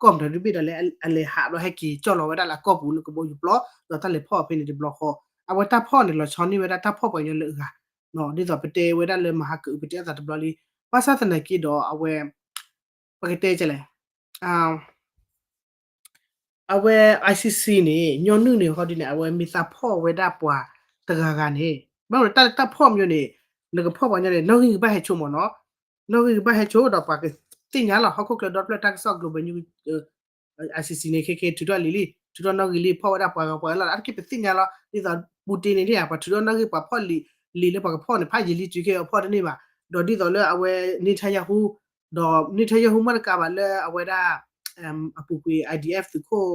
ကီၢ်မတၤဒုဘ့ၣ်ဒီးလၢအလဲၤဟးဘျီဟဲက့ၤကၠီၣ်လီၤဝဲဒၣ်လၢအကီၢ်ပူၤလၢကဘီယူၤပျီ ဒီးတၢ်လဲၤဖီၣ်အီၤဖဲန့ၣ်တဘျီဃီ အဝဲတၢ်ဖီၣ်န့ၣ် လီၤဆီန့ၢ်ဝဲဒၣ်တၢ်ဖီၣ်ပှၤကညီလၢအဂၤ ဒ်သိးပတဲဝဲဒၣ်လၢမဟါကအု ပတဲအသးတဘျီလံ ဘၣ်ဆၣ်သနာ်က့ဒီးအဝဲ ပကတဲကလဲၣ် အဝဲ ICC န့ၣ် ညီနုၢ်န့ၣ်ဟီဒုန့ၣ် အဝဲမ့ၢ်သးဖီၣ်ဝဲဒၣ်ပှၤတဂၤဂၤန့ၣ် ဘၣ်မနုၤတၢ်လၢတၢ်ဖီၣ်မ့ၢ်န့ၣ် နကဖီၣ်ပှၤညီန့ၣ် နီၣ်ဂံၢ်ကဘၣ်ဟဲဆိမ့ၢ်နီၤ နီၣ်ဂံၢ်ကဘၣ်ဟဲဆိဒီးပှၤကသ့ၣ်ညါလီၤ ဟီၣ်ခိၣ်ချၢဒီဖျၢၣ်တၢ်ကစီၣ် Global News ICC န့ၣ် ခဲခဲထုးထီၣ်လံၤလံ ထုးထီၣ်နီၣ်ဂံၢ်လံ ဖီၣ်ဝဲဒၣ်ပှၤဂၤပှၤဂၤလီၤ အါတက့ၢ်ပသ့ၣ်ညါလီၤ ဒ်သိး Putin န့ၣ်န့ၣ် ပှၤထုးထီၣ်နီၣ်ဂံၢ်ပှၤဖီၣ်လံၤ လံၤလၢပှၤကဖီၣ်န့ၣ် ဖးယံာ်လံတုၤခဲအံၤအဖီၣ်တန့ၢ်ဘၣ် ဒီးဒ်သိးလၢအဝဲ Netanyahu ဒီး Netanyahu မ့ၢ်တကးဘၣ်လၢအဝဲဒၣ် အပူၤကွံာ် IDF သုးခိၣ်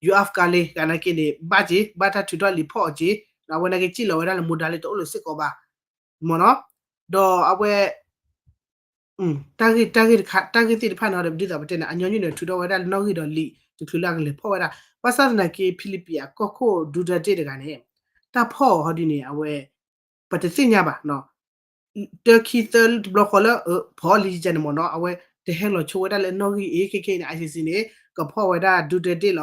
Yoav Gallant ဂၤနာ်က့န့ၣ် ဘၣ်က့ၤ ဘၣ်တၢ်ထုးထီၣ်လံၤဖီၣ်အီၤက့ၤ ဒီးအဝဲနာ်က့စံၣ်လီၤဝဲဒၣ်လၢ မူဒါလၢတအိၣ်လၢၤစ့ၢ်ကီးဘၣ် မ့ၢ်နီၤ ဒီးအဝဲ တၢ်ဂ့ၢ် တၢ်ဂ့ၢ်တခါ တၢ်ဂ့ၢ်သ့ၣ်တဖၣ်န့ၣ်ဒီး ဒ်သိးပတဲန့ၣ် အညီနုၢ်န့ၣ် ထုးထီၣ်ဝဲဒၣ်လၢနီၣ်ဂံၢ်ဒီးလံာ် တချုးလၢအကလဲၤဖီၣ်ဝဲဒၣ် ဘၣ်ဆၣ်သနာ်က့ Philippines အကီၢ်ခိၣ် Duterte တဂၤန့ၣ် တၢ်ဖီၣ်အီၤဟီဒုန့ၣ် အဝဲ ပတသ့ၣ်ညါဘၣ် တၢခံသၢတဘျီဃီလၢ ဖီၣ်လံယကဲန့ၣ်မ့ၢ်နီၤ အဝဲတဟဲလီၤဆိဝဲဒၣ်လၢနီၣ်ဂံၢ်အံၤ ခဲခဲအံၤန့ၣ် ICC န့ၣ် ကဖီၣ်ဝဲဒၣ် Duterte လီၤ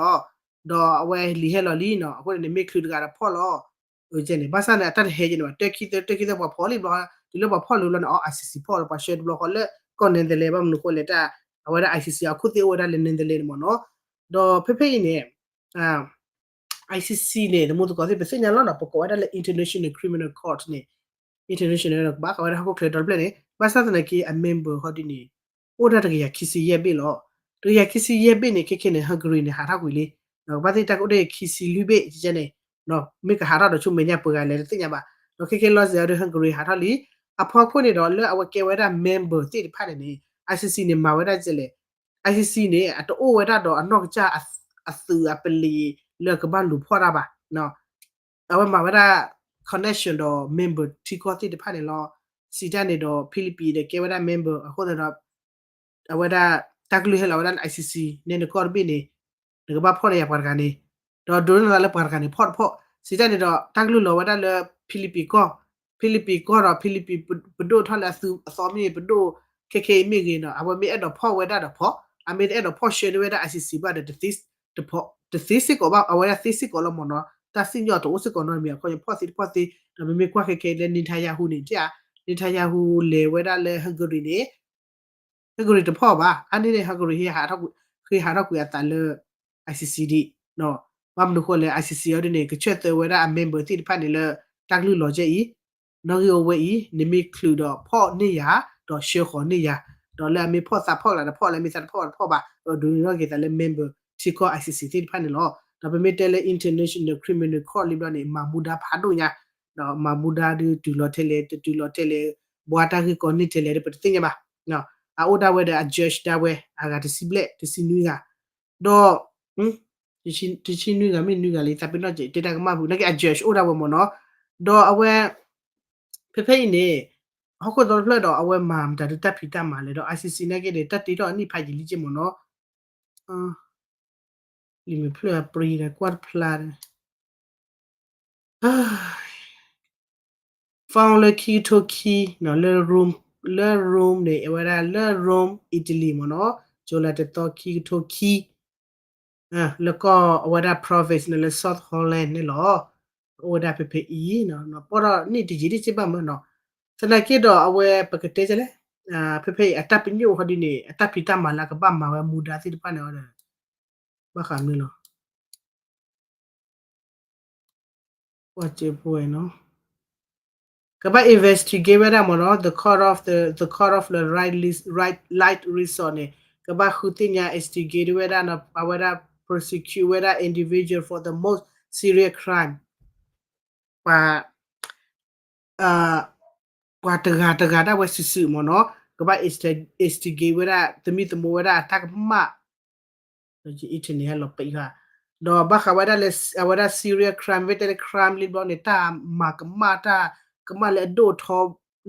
ဒီးအဝဲလံာ်ဟဲလီၤလံနီၤ အဃိန့ၣ် မ့ၢ်ချုးတဂၤဒီးဖီၣ်လီၤ ကဲန့ၣ် ဘၣ်ဆၣ်န့ၣ် အတၢ်တဟဲကဲန့ၣ်ဘၣ် တၢခံသၢ တၢခံသၢပှၤဖီၣ်လံဘျီ တုၤလၢပှၤဖီၣ်လံဘျီန့ၣ် အီ ICC ဖီၣ်လီၤ ပှၤဆှၢတဘျီဃီလၢ ကီၢ် Netherlands ဘၣ်မနုၤဃိလဲၣ်တၢ် အဝဲဒၣ် ICC အခိၣ်သ့ၣ်အိၣ်ဝဲဒၣ်လၢ Netherlands န့ၣ်မ့ၢ်နီၤ ဒီးဖဲဖဲအံၤန့ၣ် ICC န့ၣ် တမူသကိးသ့ၣ် ပသ့ၣ်ညါလီၤနီၤ ပကိးဝဲဒၣ်လၢ International Criminal Court န့ၣ် International န့ၣ် ကဘၣ်ဃးဝဲဒၣ်ဟီၣ်ခိၣ်ချၢဒီတဖျၢၣ်န့ၣ် ဘၣ်ဆၣ်သနာ်က့ အ member ဟီဒုန့ၣ် အိၣ်ဒၣ်တကယၤခံဆံယဲၢ်ဘ့ၣ်လီၤ. တကယၤခံဆံယဲၢ်ဘ့ၣ်န့ၣ် ခဲခဲန့ၣ် Hungary န့ၣ် ဟးထီၣ်ကွံာ်လံ. ဒီးကဘၣ်သ့ၣ်တၢ်ကအိၣ်ဒၣ်ခံဆံလွံၢ်ဘ့ၣ် ကဲန့ၣ် မ့ၢ်ကဟးထီၣ်ဒီးဆူမဲာ်ညါပှဲၤဂၤလဲၣ်တသ့ၣ်ညါဘၣ်. ဒီးခဲခဲလီၤစဲၤအီၤဒီး Hungary ဟးထီၣ်လံ အဖီခိၣ်န့ၣ်ဒီး လၢအဝဲကဲဝဲဒၣ် member သ့ၣ်တဖၣ်န့ၣ်န့ၣ် ICC န့ၣ် မၤဝဲဒၣ်ဒ်လဲၣ်, ICC န့ၣ် အတအိၣ်ဝဲဒၣ်ဒီးအနီၢ်ကစၢ်အသုးအပလံၤ လၢကဘၣ်လူၤဖီၣ်တၢ်ဘၣ်. အဝဲမၤဝဲဒၣ် connection ဒီး member ထံကီၢ်သ့ၣ်တဖၣ်န့ၣ်လီၤ. စံးတၢ်န့ၣ်ဒီး Philippines ဒီးကဲဝဲဒၣ် member အဃိသတးဒီး အဝဲဒၣ် တၢ်ကလုၢ်ဟဲလီၤဝဲဒၣ်လၢ ICC န့ၣ် နကီၢ်တဘ့ၣ်န့ၣ် နကဘၣ်ဖီၣ်န့ၢ်ယၤပှၤတဂၤန့ၣ်, ဒီးဒိးန့ၢ်သးလၢပှၤတဂၤန့ၣ်ဖီၣ်တဖီၣ်, စံးတၢ်န့ၣ်ဒီး တၢ်ကလုၢ်လီၤဝဲဒၣ်လၢ Philippines ကီၢ်, Philippines ကီၢ်ဒီး Philippines ပဒိၣ်ထီၣ်လၢအသုးအသီမ့ၢ်ပဒိၣ် ခဲခဲအံၤမ့ၢ်ဂ့ၤနီၤ, အဝဲမ့ၢ်အဲၣ်ဒိးဖီၣ်ဝဲဒၣ်ဒီးဖီၣ်, အမ့ၢ်တအဲၣ်ဒိးဖီၣ်ဆှၢန့ၢ်ဝဲဒၣ် ICC ဘၣ်ဒီး တသ့စ့ၢ်ကီးဘၣ်, အဝဲဒၣ်သ့စ့ၢ်ကီးလီၤမ့ၢ်နီၤ, တၢ်စံၣ်ညီၣ်တအိၣ်စ့ၢ်ကီးနီတမံၤ, အခီပညီဖီၣ်သ့တဖီၣ်သ့, ဒီးမ့မ့ၢ်ကွၢ်ခဲခဲလၢ Netanyahu န့ၣ် တဲဧါ, Netanyahu လဲၤဝဲဒၣ်လၢ Hungary န့ၣ် Hungary တဖီၣ်ဘၣ်, အါန့ၢ်န့ၣ် Hungary ဟ့ၣ်ဟးထီၣ်ကွံာ်အသးလၢ ICC ဒံး, ဘၣ်မနုၤဃိလဲၣ် ICC အီၤဒ်န့ၣ် ကဆၢသၢဝဲဒၣ်အ member သ့ၣ်တဖၣ်န့ၣ်လၢ တၢ်ကလုၢ်လီၤကဲအံၤ, နီၣ်ဂံၢ်အိၣ်ဝဲအံၤ နမ့ၢ်ချုးဒီးဖီၣ်န့ၢ်ယၤ, ဒီးဆှၢဃီၤန့ၢ်ယၤ, ဒီးလၢအမ့ၢ်ဖီၣ်သးဖီၣ်ကလးတဖီၣ် လၢအမ့ၢ်သးတဖီၣ်တဖီၣ်ဘၣ်, ဒိးန့ၢ်ထီၣ်က့ၤသးလၢ member ထံကီၢ် ICC သ့ၣ်တဖၣ်န့ၣ်လီၤ. ဒီးပမ့ၢ်တဲလၢ International Criminal Court လံဘျီန့ၣ် မၤမူဒါဖးဒိၣ်ညါ, ဒီးမၤမူဒါဒုးတုၤလီၤထဲလဲၣ် တတုၤလီၤထဲလဲၣ်, ဘှါတၢ်ဂ့ၢ်ကီန့ၢ်ထဲလဲၣ်ဒီး ပတသ့ၣ်ညါဘၣ်. အအိၣ်ဒၣ်ဝဲဒီးအ judge ဒၣ်ဝဲ အဂၤတဆံဘျဲၣ် တဆံနွံဂၤ, ဒီး တဆံနွံဂၤမ့ၢ်နွံဂၤလံ သးပ့ၤနီၣ်တဲတၢ်ကမၣ်ပူၤ နာ်က့ အ judge အိၣ်ဒၣ်ဝဲမ့ၢ်နီၤ, ဒီးအဝဲ ဖဲဖဲအံၤန့ၣ် ဟီၣ်ခိၣ်ဒီတဖျၢၣ်ဒီး အဝဲမၤမတၤဒုးတၢ်ဖံးတၢ်မၤလဲၣ်ဒီး ICC နာ်က့န့ၣ် တၢ်တ့ထီၣ်အနံၣ်ဖးယံာ်လံက့မ့ၢ်နီၤ, လံာ်မ့ၢ်ဖျၢၣ်အပြံဒီးကွၢ်တဖျါဒီး found လၢခံကထိခံနီၤ လၢ Rome လၢ Rome န့ၣ် အဝဲဒၣ်လၢ Rome Italy မ့ၢ်နီၤ, ကၠူလၤတသီခံကထိခံ, လၢကီၢ်အဝဲဒၣ် province န့ၣ်လၢ South Holland န့ၣ်လီၤ. အိၣ်ဝဲဒၣ်ဖဲဖဲအံၤနီၤ ပီၣ်ထီၣ်န့ၢ်တယံာ်ဒံးက့ဘၣ်မ့ၢ်နီၤ, သနာ်က့ဒီးအဝဲပကတဲလဲၣ်, ဖဲဖဲအံၤအတၢ်ပညိၣ်ဟီဒ်န့ၣ် အတၢ်ဖံးတၢ်မၤလၢအကဘၣ်မၤဝဲမူဒါသ့ၣ်တဖၣ်န့ၣ်ဒီး ဘၣ်ဃးမနုၤလီၤ ကွၢ်စ့ပှဲၤနီၤ, ကဘၣ် investigate ဝဲဒၣ်မ့ၢ်နီၤ the cause of the, the cause of the right, right, light result န့ၣ် ကဘၣ်ဃုသ့ၣ်ညါ investigate ဝဲဒၣ်နီၤ အဝဲဒၣ် prosecute ဝဲဒၣ် individual for the most serious crime ပှၤ ပှၤတဂၤတဂၤဒၣ်ဝဲစုာ်စုာ်မ့ၢ်နီၤ ကဘၣ် instigate ဝဲဒၣ် သမံသမိးဝဲဒၣ်အတၢ်ကမၣ် internet ဟဲလီၤပံးဃာ် ဒီးဘၣ်ဃးဝဲဒၣ်လၢ အဝဲဒၣ် serial crime မ့ၢ်တဲလၢ crime လံဘျီန့ၣ် တၢ်မၤကမၣ်တၢ်ကမၣ်လၢအဒိၣ်အထီ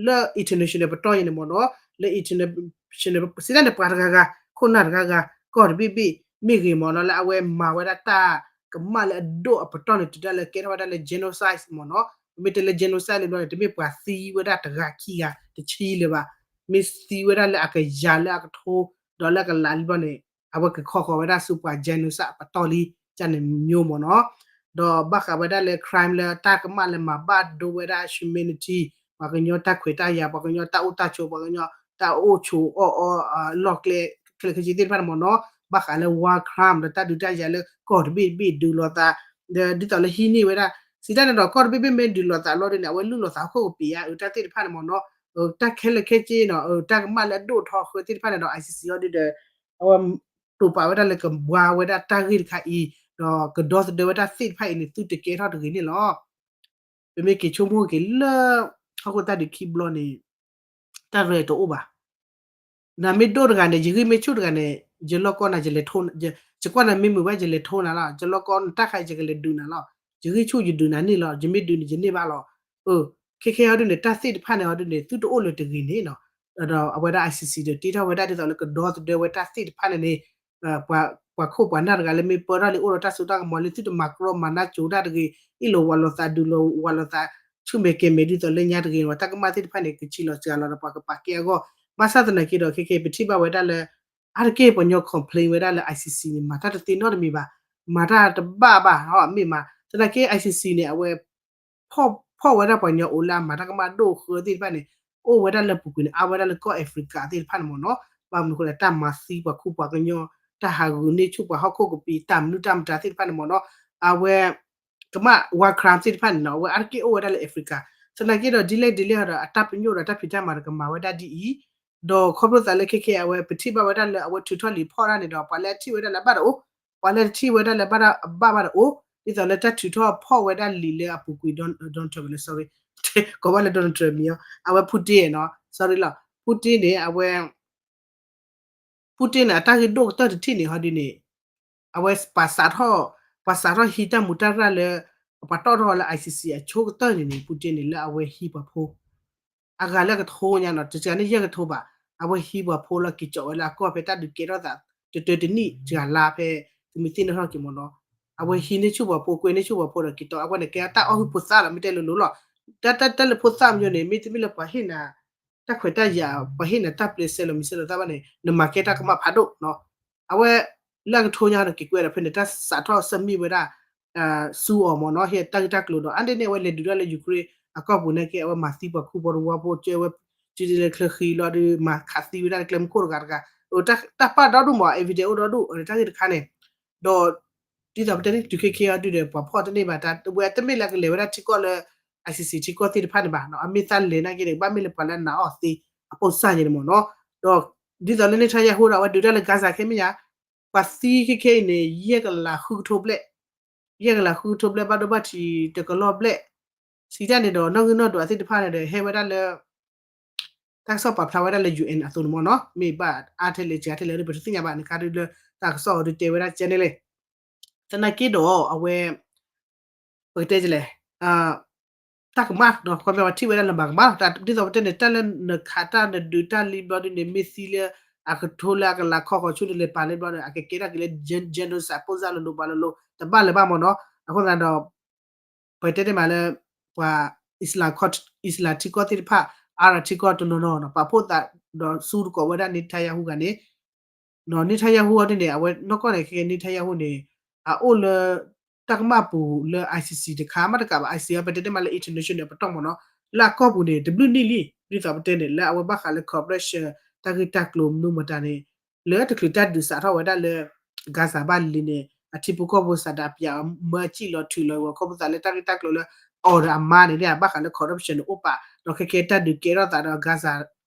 လၢ international ပတီၢ်ယဲန့ၣ်မ့ၢ်နီၤ လၢ international စံးတၢ်န့ၣ် ပှၤတဂၤဂၤ ခိၣ်နၢ်တဂၤဂၤ ကီၢ်တဘ့ၣ်ဘ့ၣ် မ့ၢ်ဂ့ၤမ့ၢ်နီၤ လၢအဝဲမၤဝဲဒၣ်တၢ်ကမၣ်လၢအဒိၣ်အပတီၢ်န့ၣ် တုၤဒၣ်လၢကဲထီၣ်ဝဲဒၣ်လၢ genocide မ့ၢ်နီၤ ပမ့ၢ်တဲလၢ genocide လံဘျီန့ၣ် တမ့ၢ်ပှၤသံဝဲဒၣ်တဂၤခံဂၤတဆံလၢၤဘၣ် မ့ၢ်သံဝဲဒၣ်လၢအကယၤလၢအကထိ ဒီးလၢအကလးလံဘျီန့ၣ် အဝဲက့ၤခီဃီၤဝဲဒၣ်ဆူပှၤ genocide အပတီၢ်လံ ကန့ၣ်မျိုးမ့ၢ်နီၤ ဒီးဘၣ်ဃးဝဲဒၣ်လၢ crime လၢတၢ်ကမၣ်လၢမၤဘၣ်ဒိဝဲဒၣ် humanity ပှၤကညီတၢ်ခွဲးတၢ်ယာ် ပှၤကညီတၢ်အိၣ်တၢ်ဆိး ပှၤကညီတၢ်အိၣ်ဆိးအီၣ်အီ လီၢ်ကျဲ ခဲလၢာ်ခဲဆ့သ့ၣ်တဖၣ်န့ၣ်မ့ၢ်နီၤ ဘၣ်ဃးလၢ war crime ဒီးတၢ်ဒုးတၢ်ယၤလၢကီၢ်တဘ့ၣ်တဘ့ၣ်ဒုးလိာ်သး ဒီးဒ်သိးလၢဟံးန့ၢ်ဝဲဒၣ် စံးတၢ်န့ၣ်ဒီးကီၢ်တဘ့ၣ်ဘ့ၣ်မ့ၢ်ဒုးလိာ်သးလီၤဒ်န့ၣ် အဝဲလုၢ်လိာ်သးဟီၣ်ခိၣ်ကပံာ်ဧါ တၢ်သ့ၣ်တဖၣ်န့ၣ်မ့ၢ်နီၤ တၢ်ခဲလၢာ်ခဲဆ့နီၤ တၢ်ကမၣ်လၢအဒိၣ်ထီဃၢသ့ၣ်တဖၣ်န့ၣ်ဒီး ICC အီၤဒ်ဒီး အဝဲ တိာ်ပာ်ဝဲဒၣ်လၢကဘှါဝဲဒၣ်တၢ်ဂ့ၢ်တခါအံၤ ဒီးကဒီသဒၢဝဲတၢ်သ့ၣ်တဖၣ်အံၤန့ၣ် သုတကဲထီၣ်တဂ့ၤန့ၣ်လီၤ. ပမ့ၢ်က့ၤဆိကမိၣ်က့ၤလၢ ဟီၣ်ခိၣ်တၢ်ဒုးခံဘျီန့ၣ် တၢ်ရဲၣ်တအိၣ်ဘၣ်. နမ့ၢ်ဒိၣ်တဂၤန့ၣ် ယဂံၢ်မ့ၢ်ဆူၣ်တဂၤန့ၣ် ယလီၢ်ကီနၤ ယလဲၤထိ ယကွၢ်နၤမ့ၢ်မုာ်ဘၣ် ယလဲၤထိနၤလီၤ. ယလီၢ်ကီနတၢ်ခါ ယကလဲၤဒုးနၤလီၤ. ယဂံၢ်ဆူၣ်ယဒုးနၤန့ၣ်လီၤ. ယမ့ၢ်ဒုးန့ၣ် ယန့ၢ်ဘၣ်လီၤ. ခဲခဲအီၤဒ်န့ၣ် တၢ်သ့ၣ်တဖၣ်န့ၣ်အီၤဒ်န့ၣ် သုတအိၣ်လၢၤတဂ့ၤန့ၣ်နီၤ. ဒီးအဝဲဒၣ် ICC ဒီးတ့ထီၣ်ဝဲဒၣ်ဒ်သိးလၢကဒီသဒၢဝဲတၢ်သ့ၣ်တဖၣ်န့ၣ်န့ၣ် ပှၤခိၣ်ပှၤနၢ်တဂၤလၢမ့ၢ်ပၢထီၣ်လံ အိၣ်ဒီးတၢ်စိတၢ်ကမီၤလံ သုတမၤကြီတၢ်တဂ့ၤ အ့ၣ်လိာ်ဝးလိာ်သး ဒုးလိာ်ဝးလိာ်သး ဆူၣ်မဲာ်ကဲၤမဲာ်ဒ်သိးလၢညါတဂ့ၤန့ၣ် တၢ်ကမၣ်သ့ၣ်တဖၣ်န့ၣ် ကဆံးလီၤစှၤလီၤဒီးပှၤကပာ်ကဲအဂီၢ် ဘၣ်ဆၣ်သနာ်က့ဒီး ခဲခဲပထံၣ်ဘၣ်ဝဲဒၣ်လၢ အါတက့ၢ်ပှၤကညီ complain ဝဲဒၣ်လၢ ICC န့ၣ် မၤတၢ်တသ့နီတမံၤဘၣ် မၤတၢ်တဘၣ်ဘၣ် မ့ၢ်မး သနာ်က့ ICC န့ၣ် အဝဲ ဖီၣ်ဝဲဒၣ်ပှၤကညီအိၣ်လၢအမၤတၢ်ကမၣ်ဒိၣ်ဃၢသ့ၣ်တဖၣ်န့ၣ် အိၣ်ဝဲဒၣ်လၢပူၤကွံာ်န့ၣ် အါဝဲဒၣ်လၢကီၢ် Africa သ့ၣ်တဖၣ်န့ၣ်မ့ၢ်နီၤ ဘၣ်မနုၤဃိလဲၣ် တၢ်မၤသံပှၤခိၣ်ပှၤကညီ တၢ်ဟးဂူာ်န့ၢ်ဆူၣ်ပှၤဟီၣ်ခိၣ်ကပံာ် တၢ်မနုၤတၢ်မတၤသ့ၣ်တဖၣ်န့ၣ်မ့ၢ်နီၤ အဝဲ ကမၣ် war crime သ့ၣ်တဖၣ်န့ၣ်နီၤ အဝဲအါတက့ၢ်အိၣ်ဝဲဒၣ်လၢ Africa သနာ်က့ဒီး ဒ်လဲၣ်ဒ်လဲၣ်ဒီး အတၢ်ပညိၣ်ဒီးတၢ်ဖံးတၢ်မၤဒီးကမၤဝဲဒၣ်ဒ်အံၤ ဒီးခီဖျိသးလၢခဲခဲအဝဲ ပထံၣ်ဘၣ်ဝဲဒၣ်လၢအဝဲထုးထီၣ်လံာ်ဖီၣ်တၢ်န့ၣ်ဒီး ပှၤလၢအထံၣ်ဝဲဒၣ်လၢအဘၣ်တအိၣ် ပှၤလၢအထံၣ်ဝဲဒၣ်လၢအဘၣ်တအိၣ် ဒ်သိးလၢတၢ်ထုးထီၣ်ဖီၣ်ဝဲဒၣ်လံာ်လၢအပူၤကွံာ် Donald Trump လၢ sorry ကိးဘၣ်လၢ Donald Trump မံၤအီၤ အဝဲ Putin နီၤ sorry လီၤ Putin န့ၣ် အဝဲ Putin န့ၣ် အတၢ်ဂ့ၢ်ဒိၣ်ကတၢၢ်တထံၣ်န့ၣ် ဟီဒုန့ၣ် အဝဲပှၤစးထီၣ် ပှၤစးထီၣ်ဟံးတၢ်မူးတၢ်ရၢ်လၢ ပှၤတီၣ်ထီၣ်လၢ I C C အဆိကတၢၢ်န့ၣ်န့ၣ် Putin န့ၣ် လၢအဝဲဟံးပှၤဖိ အဂၤလၢအကထိညါနီၤ တစှၤန့ၣ်ယဲၢ်ကထိဘၣ် အဝဲဟံးပှၤဖိလၢက့ၤကၠီးဝဲလၢအကီၢ်ဖဲတၢ်ဒုးကဲထီၣ်သး တတၢတနံၣ်စှၤလါဖဲ သုမ့ၢ်သ့ၣ်နီၣ်ထီၣ်က့ၤမ့ၢ်နီၤ အဝဲဟံးန့ၢ်ဆူၣ်ပှၤဖိကွဲန့ၢ်ဆူၣ်ပှၤဖိဒီးက့ၤတီ အဝဲန့ၣ်ကဲတၢ်အီၣ်ဟုၣ်ဖိသၣ်လီၤ မ့ၢ်တဲလိၤလိၤလီၤ တၢ်တၢ်တၢ်လၢဖိသၣ်မညိန့ၣ် မ့တမ့ၢ်လၢပှၤဟ့ၣ်နၤ တၢ်ခွဲးတၢ်ယာ် ပှၤဟ့ၣ်နၤတၢ်ပျဲစဲလိာ်မံၤစဲလိာ်သၣ်ဘၣ်န့ၣ် နမၤကဲတၢ်ကမၣ်ဖးဒိၣ်နီၤ အဝဲ လၢအကထိညါဒီးက့ၤကွဲဒီးဖဲန့ၣ် တၢ်စးထီၣ်ဆၢမံဝဲဒၣ် ဆူအီၤမ့ၢ်နီၤ ဟ့ၣ်တၢ်ဂ့ၢ်တၢ်ကျိၤဒီး အါန့ၢ်န့ၣ် အဝဲလဲၤဒုးတၢ်လၢ Ukraine အကီၢ်ပူၤန့ၣ်က့ အဝဲမၤသံပှၤခူပှၤတဝီဖိ ကၢဝဲ ကၠံဒ်လၢချၢဃံလီၤဒီး မၤခးသံဝဲဒၣ်လၢကျဲမုၢ်ခိၣ်တဂၤတဂၤ တၢ်ပာ်ဒီဒူၣ်မ့ၢ် evidence အိၣ်ဒီဒူၣ် တၢ်ဂ့ၢ်တခါန့ၣ် ဒီး ဒ်သိးပတဲန့ၣ် တုၤခဲခဲအံၤဒုဒီး ပှၤဖီၣ်တန့ၢ်ဘၣ်တၢ် ဝဲတမ့ၢ်လၢကလဲၤဝဲဒၣ်ထံကီၢ်လၢ I C C ထံကီၢ်သ့ၣ်တဖၣ်န့ၣ်ဘၣ် အမ့ၢ်သးလဲၤနာ်က့န့ၣ် ကဘၣ်မ့ၢ်လၢပှၤလၢအနာ်အီၤသ့ အပိၢ်စၢ်ယဲန့ၣ်မ့ၢ်နီၤ ဒီး ဒ်သိးလၢ Netanyahu ဒီး အဝဲဒုးတၢ်လၢ Gaza ခဲမ့ၢ်ညါ ပှၤသံခဲခဲအံၤန့ၣ် ယဲၢ်ကလးဃုကထိဘျဲၣ် ယဲၢ်ကလးဃုကထိဘျဲၣ် ဘၣ်ဒိဘၣ်ထံးတကလီၢ်ဘျဲၣ် စံးတၢ်န့ၣ်ဒီး နီၣ်ဂံၢ်နီၣ်ဒွးသ့ၣ်တဖၣ်န့ၣ်ဒီး ဟဲဝဲဒၣ်လၢ တၢ်ကစီၣ်ပာ်ဖျါဝဲဒၣ်လၢ U N အသိးန့ၣ်မ့ၢ်နီၤ မ့ၢ်ဘၣ်အါထဲလဲၣ်စှၤထဲလဲၣ်ဒီး ပတသ့ၣ်ညါဘၣ်န့ၣ် ခါဒုလၢတၢ်ကစီၣ်အီၤဒုတဲဝဲဒၣ်ကဲန့ၣ်လဲၣ် သနာ်က့ဒီးအဝဲ ပကတဲလဲၣ် တၢ်ကမၣ်ဒီး ခီပညီပှၤထံၣ်ဝဲဒၣ်လၢမၤကမၣ် ဒ်သိးပတဲန့ၣ် တၢ်လၢနခးတၢ်နဒုးတၢ်လံဘျီဒုန့ၣ် မ့ၢ်သံလၢ အကထိလၢအကလးခီဃီၤဆူန့ၣ်လဲၤပာ်လံဘျီဒီး အကကဲထီၣ်က့ၤလၢ genocide ပိၢ်စၢ်လိၤလိၤပှၤလိၤလိၤ တဘၣ်လၢၤဘၣ်မ့ၢ်နီၤ အဃိသတးဒီး ပတဲတ့ၢ်မးလၢ ပှၤ Islam ထံကီၢ်သ့ၣ်တဖၣ် Arab ထံကီၢ်တနီၤနီၤ ပာ်ဖှိၣ်သးဒီးဆူတကိးဝဲဒၣ် Netanyahu ဂၤန့ၣ် Netanyahu အီၤဒ်န့ၣ် အဝဲနီၢ်ကီၢ်န့ၣ် ခဲကဲ Netanyahu န့ၣ် အအိၣ်လၢ တၢ်ကမၣ်ပူၤလၢ I C C တခါမးတကးဘၣ် I C C အီၤ ပတဲတ့ၢ်မးလၢ international အပတီၢ်မ့ၢ်နီၤ လၢအကီၢ်ပူၤန့ၣ် တဘျုးနံၣ်လံ ဒ်သိးပတဲန့ၣ် လၢအဝဲဘၣ်ဃးလၢ corruption တၢ်ဂ့ၢ်တၢ်ကျိၤမနုၤမတၤန့ၣ် လၢတချုးတၢ်ဒုးစးထီၣ်ဝဲဒၣ်လၢ Gaza ဘၣ်လံန့ၣ် အထံဖိကီၢ်ဖိစးဒးပၠးမၢစံၣ်လီၤထုးလီၤဝဲ ခီဖျိသးလၢတၢ်ဂ့ၢ်တၢ်ကျိၤလၢ အီၤဒီးအမါန့ၣ် ဘၣ်ဃးလၢ corruption န့ၣ်အိၣ်ပာ် ဒီးခဲကဲတၢ်ဒုးကဲထီၣ်သးဒီး Gaza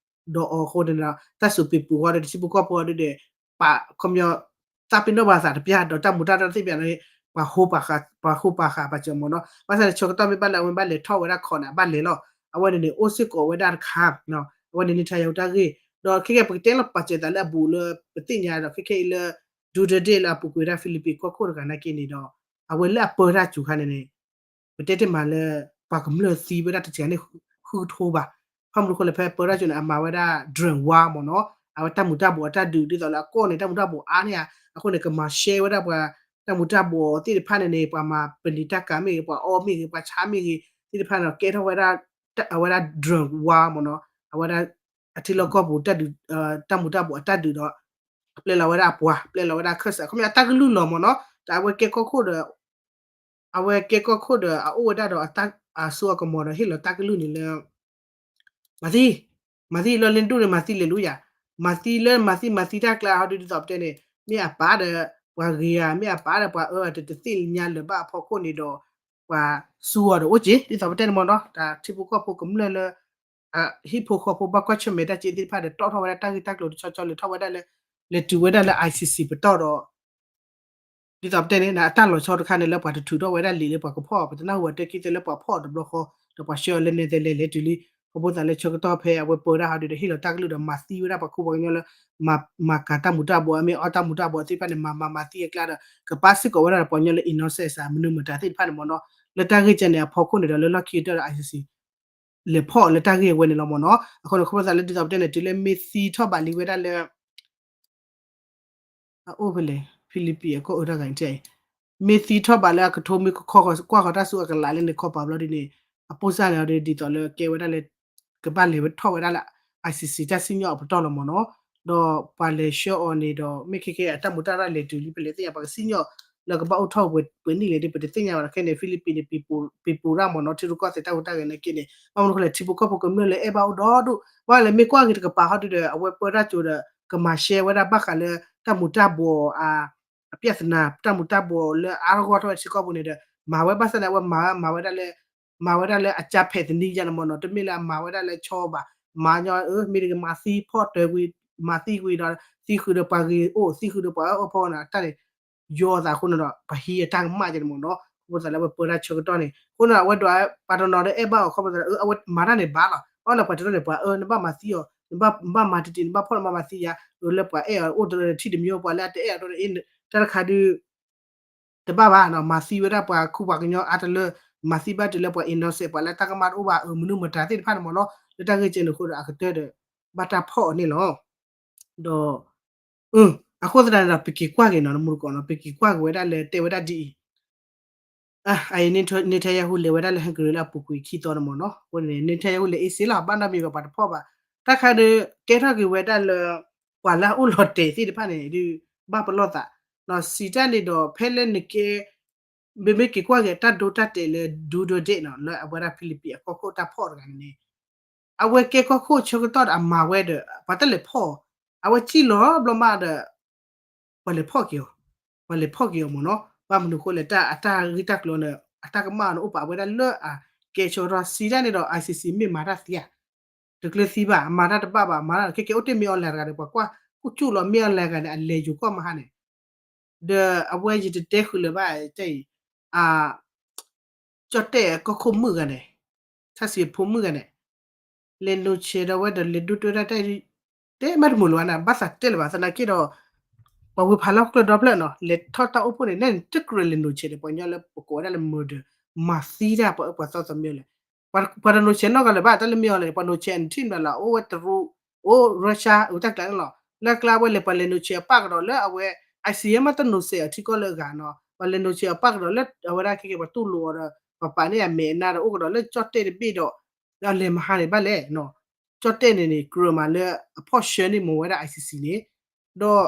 ဒီးအီၤအဃိန့ၣ်ဒီး တၢ်စူးပံးပူၤဃီဒီး ထံဖိကီၢ်ဖိအီၤဒ်န့ၣ် ပာ်ခီပညီ သးပ့ၤနီၣ်ပှၤသးတပျၢ် ဒီးတၢ်မူးတၢ်ရၢၢ်သ့ၣ်ပျးန့ၣ် ပှၤဟိပာ်ဃာ် ပှၤဟိပာ်ဃာ်ပာ်စၢၤမ့ၢ်နီၤ ဘၣ်ဆၣ်န့ၣ် ဆၢကတီၢ်မ့ၢ်ဘၣ်လၢအဝဲဘၣ်လဲၤထီၣ်ဝဲဒၣ်ခီၣ်န့ၣ် အဘၣ်လဲၤလီၤ အဝဲန့ၣ်န့ၣ် အိၣ်စ့ၢ်ကီးဝဲဒၣ်တခါ အဝဲန့ၣ် Netanyahu တၢ်ဂ့ၢ် ဒီးခဲကဲပကတဲလီၤပာ်စၢၤသးလၢအဘူးလၢပသ့ၣ်ညါဒီး ခဲကဲအံၤလၢ Duterte လၢအပူၤကွံာ်ဝဲဒၣ် Philippines ကီၢ်ခိၣ်တဂၤနာ်က့န့ၣ်ဒီး အဝဲလၢအပၢတၢ်စူၤခါန့ၣ်န့ၣ် ပတဲတ့ၢ်မးလၢ ပှၤကမျၢၢ်သံဝဲဒၣ်တစှၤန့ၣ် ဃုကထိဘၣ်. ဘၣ်မနုၤအဃိလဲၣ် ဖဲပၢတၢ်စူၤန့ၣ် အမၤဝဲဒၣ် drone war မ့ၢ်နီၤ, အဝဲတၢ်မူၤတၢ်ဘှီးအတၢ်ဒုး ဒ်သိးလၢအကီၢ်န့ၣ် တၢ်မူၤတၢ်ဘှီးအါန့ၢ်ဧါ, အဃိန့ၣ် ကမၤရှဲဝဲဒၣ်ပှၤ တၢ်မူၤတၢ်ဘှီးသ့ၣ်တဖၣ်န့ၣ်န့ၣ် ပှၤမၤပနံာ်တၢ်ကၤမ့ၢ်ဂ့ၤ ပှၤအီၣ်မ့ၢ်ဂ့ၤ ပှၤဆါမ့ၢ်ဂ့ၤ သ့ၣ်တဖၣ်န့ၣ် ကဲထီၣ်ဝဲဒၣ် အဝဲဒၣ် drone war မ့ၢ်နီၤ, အဝဲဒၣ် အထံလီၢ်ကီၢ်ပူၤ တၢ်မူၤတၢ်ဘှီးအတၢ်ဒုးဒီး ပျဲလီၤဝဲဒၣ်အပှၤ ပျဲလီၤဝဲဒၣ်ခၢၣ်စး ခီပညီတၢ်ကလုၢ်လီၤမ့ၢ်နီၤ, တၢ်အဝဲကဲကီၢ်ခိၣ်ဒီး အဝဲကဲကီၢ်ခိၣ်ဒီး အအိၣ်ဝဲဒၣ်ဒီးအစိအကမီၤဒီး ဟ့ၣ်လီၤတၢ်ကလုၢ်န့ၣ်လၢ မၤသံ, မၤသံလီၤလၢဒူၣ်န့ၣ် မၤသံလဲၤလူၤယၤ, မၤသံလၢမၤသံမၤသံတၢ်ကျါဟီဒုး ဒ်သိးပတဲန့ၣ် မ့ၢ်အပာ်ဒီး ပှၤဂ့ၤဧါ မ့ၢ်အပာ်ဒီးပှၤအၢ တသ့ၣ်ညါလၢၤဘၣ်အဖီခိၣ်န့ၣ်ဒီး ပှၤစူၤအီၤဒီးအိၣ်က့ၤ ဒ်သိးပတဲန့ၣ်မ့ၢ်နီၤ, တၢ်ထံဖိကီၢ်ဖိကမျၢၢ်လၢ ဟံၣ်ဖိဃီဖိဘၣ်ကွၢ်ဆၢၣ်မဲာ်တၢ်က့သ့ၣ်တဖၣ်ဒီး တီၣ်ထီၣ်ဝဲဒၣ်တၢ်ဂ့ၢ်တၢ်ကျိၤတဆီဆီ လဲၤထီၣ်ဝဲဒၣ်လၢ လဲၤတုၤဝဲဒၣ်လၢ I C C ပတီၢ်ဒီး ဒ်သိးပတဲန့ၣ် အတၢ်လီၤဆီတခါန့ၣ်လၢပှၤတထုးထီၣ်ဝဲဒၣ်လံာ်လၢပှၤကဖီၣ် ပတနၢ်ဟူဝဲတဲက့သ့လၢပှၤဖီၣ်အီၤတဘျီဃီ ဒီးပှၤဆှၢအီၤလၢနဲသလ့လဲၤတုၤလံ, ခီဖျိသးလၢဆၢကတီၢ်ဖဲအဝဲပၢဒၣ်ဟီဒုးဒီး ဟ့ၣ်လီၤတၢ်ကလုၢ်ဒီး မၤသံဝဲဒၣ်ပှၤခူပှၤကညီလၢ မၤကၤတၢ်မူၤတၢ်ဘှီး မ့ၢ်အီၣ်တၢ်မူၤတၢ်ဘှီးသ့ၣ်တဖၣ်န့ၣ် မၤမၤမၤသံအကျါဒီး ကပာ်စ့ၢ်ကီးဝဲဒၣ်ဒီးပှၤကညီလၢ innocent မနုၤမတၤသ့ၣ်တဖၣ်န့ၣ်မ့ၢ်နီၤ, လၢတၢ်ဂ့ၢ်ကဲန့ၣ် အဖီခိၣ်န့ၣ်ဒီး လၢလီၢ်ခံကတၢၢ်ဒီး I C C လဲၤဖီၣ်လၢတၢ်ဂ့ၢ်အဝဲန့ၣ်လီၤမ့ၢ်နီၤ, အဃိန့ၣ် ခီဖျိသးလၢဒ်သိးပတဲန့ၣ် တုၤလၢမ့ၢ်သံထီၣ်ဘးလံဝဲဒၣ်လၢ အအိၣ်ဖဲလဲၣ် Philippines အကီၢ်အၢတၢ်ဂၤန့ၣ် မ့ၢ်သံထီၣ်ဘးလၢအကထိမ့ၢ်ခီကွၢ်ဃီၤတၢ်ဆူအကလးလၢန့ၣ်ခီပၤဘျီဒ်န့ၣ် အပိၢ်စၢ်န့ၣ်ဒီး ဒ်သိးလၢကဲဝဲဒၣ်လၢ ကဘၣ်လဲၤဝဲထီၣ်ဝဲဒၣ်လၢ I C C တၢ်စံၣ်ညီၣ်အပတီၢ်လီၤမ့ၢ်နီၤ, ဒီးပှၤလဲၤဆှၢအီၤန့ၣ်ဒီး မ့ၢ်ခဲကဲအတၢ်မူၤတၢ်ရၢ်လဲၤတုၤလံ ပလဲၤသ့ၣ်ညါ ပှၤကစံၣ်ညီၣ်လၢကဘၣ်အိၣ်ထီၣ်ပှဲၤနံၣ်လဲၣ်ဒီး ပတသ့ၣ်ညါဘၣ်ဒီး ခဲန့ၣ် Philippines န့ၣ် ပံၤပူၤရၣ်မ့ၢ်နီၤ ထံရူၢ်ကီၢ်သဲးတၢ်ဟူးတၢ်ဂဲၤနာ်က့န့ၣ် ဘၣ်မနုၤဃိလဲၣ် ထံဖိကီၢ်ဖိကမျၢၢ်လၢအဲၣ်ဘၣ်အိၣ်ဒီဒူၣ် ဘၣ်လဲၣ်မ့ၢ်ကွၢ်က့ၤတကပၤဟီဒုဒီး အဝဲပၢတၢ်ကၠိဒီး ကမၤရှဲဝဲဒၣ်ဘၣ်ဃးလၢ တၢ်မူၤတၢ်ဘှီး အ အပြဿနာ တၢ်မူၤတၢ်ဘှီးလၢအါထီၣ်ဂီၢ်ထီၣ်ဝဲထံကီၢ်ပူၤန့ၣ်ဒီး မၤဝဲဘၣ်ဆၣ်န့ၣ် အဝဲမၤ မၤဝဲဒၣ်လၢ မၤဝဲဒၣ်လၢအကၢ်ဖဲးသနံယါန့ၣ်မ့ၢ်နီၤ တမ့ၢ်လၢအမၤဝဲဒၣ်လၢဆီဘၣ် မၤညီအၢ မ့ၢ်တဂ့ၤ မၤသံဖီၣ်တၢၤကွံာ် မၤသံကွံာ်ဒီး သံဃုာ်ဒီးပှၤဂ့ၤအိၣ် သံဃုာ်ဒီးပှၤအၢအိၣ်ဖီန့ၣ် တၢ်န့ၣ် ယီၤသးအဃိန့ၣ်ဒီး ပှၤဟံးအတၢ်ကမၣ်ယါန့ၣ်မ့ၢ်နီၤ ခီဖျိသးလၢအဝဲပၢတၢ်ဆၢကတီၢ်န့ၣ် အဃိန့ၣ် အဝဲဒိးပှၤတနီၤဒီးအဲၣ်ဘၣ်အီၤ ခီဖျိသးလၢ အဝဲမၤတၢ်န့ၣ်ဘၣ်လီၤ. အဝဲလၢပှၤတနီၤန့ၣ် ပှၤအၢ နဘၣ်မၤသံအီၤ နဘၣ်မၤတံၢ်တံၢ် နဘၣ်ဖီၣ်နဘၣ်မၤသံယၤ အၢလၢပှၤအဲၣ်အီၤအိၣ်တထံၣ်တမံၤ ပှၤလၢအတအဲၣ်အီၤဒိၣ်န့ၣ် တၢ်တခါဒုး တဘၣ်ဘၣ်နီၤ မၤသံဝဲဒၣ်ပှၤခူပှၤကညီအါတလၢ မၤသံဘၣ်တုၤလၢပှၤ innocent ပှၤလၢတၢ်ကမၣ်တအိၣ်ဘၣ် အမနုၤမတၤသ့ၣ်တဖၣ်န့ၣ်မ့ၢ်နီၤ လၢတၢ်ဂ့ၢ်ကဲန့ၣ်အဃိဒီး အကတၢၢ်ဒီး ဘၣ်တၢ်ဖီၣ်အီၤန့ၣ်လီၤ. ဒီး အဃိသတးန့ၣ်ဒီး ပက့ၤကွၢ်က့ၤနီၤ နမူတကိးနီၤ ပက့ၤကွၢ်က့ၤဝဲဒၣ်လၢတဲဝဲဒၣ်ဒ်အံၤ အအံၤ Netanyahu လဲၤဝဲဒၣ်လၢ Hungary လၢအပူၤကွံာ်ခံသီန့ၣ်မ့ၢ်နီၤ အဃိန့ၣ် Netanyahu လဲၤအ့စ့လီၤ ဘၣ်နီတမံၤဘၣ် ပှၤတဖီၣ်ဘၣ် တၢ်ခါဒီး ကဲထီၣ်က့ၤဝဲဒၣ်လၢ ပှၤလၢအအိၣ်လီၤတဲာ်သ့ၣ်တဖၣ်န့ၣ် ဒုး ဘၣ်ပလီၢ်သး စံးတၢ်န့ၣ်ဒီး ဖဲလၢနကဲ မ့မ့ၢ်က့ၤကွၢ်က့ၤတၢ်ဒိတၢ်တဲာ်လၢ Duterte နီၤ လၢအဝဲဒၣ် Philippines အကီၢ်ခိၣ်တၢ်ဖီၣ်တဂၤန့ၣ် အဝဲကဲကီၢ်ခိၣ်ဆၢကတီၢ်ဒီးအမၤဝဲဒီး ပှၤတလဲၤဖီၣ်အီၤ အဝဲစံၣ်လီၤဘျီမးဒီး ပှၤလဲၤဖီၣ်က့ၤအီၤ ပှၤလဲၤဖီၣ်က့ၤအီၤမ့ၢ်နီၤ ဘၣ်မနုၤအဃိလဲၣ် တၢ်အတၢ်ဂ့ၢ်တၢ်ကျိၤန့ၣ် အတၢ်ကမၣ်န့ၣ်အိၣ်ပာ်ဝဲဒၣ်လၢအကဲဆၢကတီၢ် စံးတၢ်န့ၣ်ဒီး ICC မ့ၢ်မၤတၢ်သ့ဧါ တကျၢၤသံဘၣ် မၤတၢ်တဘၣ်ဘၣ် မၤတၢ်ခဲကဲအိၣ်တ့ၢ် မင်းအောင်လှိုင် တဂၤဒီး ပှၤကွၢ်ကူၣ်ကၠူၣ်လီၤ မင်းအောင်လှိုင် တဂၤန့ၣ် အလဲၤယိၤကီၢ်မဟါန့ၣ် ဒီးအဝဲယတတဲဃုာ်လၢၤဘၣ် တဲအံၤ အ ကၠီၣ်တဲၣ်ကီၢ်ခိၣ်မုၣ်ဂၤန့ၣ် ထၣ်စံးဖိမုၣ်ဂၤန့ၣ် လဲၤနုာ်ဆဲးဒီးဝဲဒီးလဲၤဒိၣ်တုာ်တၢ်တဲ တဲမးတမုာ်လၢၤဘၣ်န့ၣ် ဘၣ်သးတဲလၢၤဘၣ် သနာ်က့ဒီး ပှၤဝံဖးလီၢ်ကျၢၢ်ဒီဖျၢၣ်နီၤ လဲၤထီၣ်တၢ်အိၣ်ဖှိၣ်န့ၣ် နဲၣ်တကြၢးလဲၤနုာ်ဆဲးဒီး ပှၤကညီလၢပကိးဝဲဒၣ်လၢ murder မၤသံတၢ်ပှၤအၢပှၤသီသီမ့ၢ်လဲၣ် ပှၤတနုာ်ဆဲးနီတဂၤလၢၤဘၣ် တၢ်လၢမင်းအောင်လှိုင်န့ၣ် ပှၤနုာ်ဆဲးအနထံၣ်မးလီၤ အိၣ်ဝဲတရူး အိၣ် Russia အိၣ်တၢ်ကျါန့ၣ်လီၤ လၢကျါဝဲလဲၤပှၤလဲၤနုာ်ဆဲးအပၣ်ကဒီးလၢအဝဲ ICC မ့ၢ်တနုာ်ဆဲးအထံကီၢ်လၢအဂၤနီၤ ပှၤလဲၤနုာ်ဆဲးအပၣ်ကဒီးလၢအဝဲဒၣ်ခဲကဲပှၤတူၢ်လိာ်အီၤဒီး ပှၤပာ်န့ၢ်အမဲာ်အနါဒီးအိၣ်ကဒီးလၢကၠီၣ်တဲၣ်တဘ့ၣ်ဒီး ဒီးလဲၤမဟါန့ၣ်ဘၣ်လဲၣ်နီၤ ကၠီၣ်တဲၣ်န့ၣ်န့ၣ် ကြၢးမးလၢအဖီၣ်ဆှၢန့ၢ်မ့ၢ်ဝဲဒၣ် ICC န့ၣ် ဒီး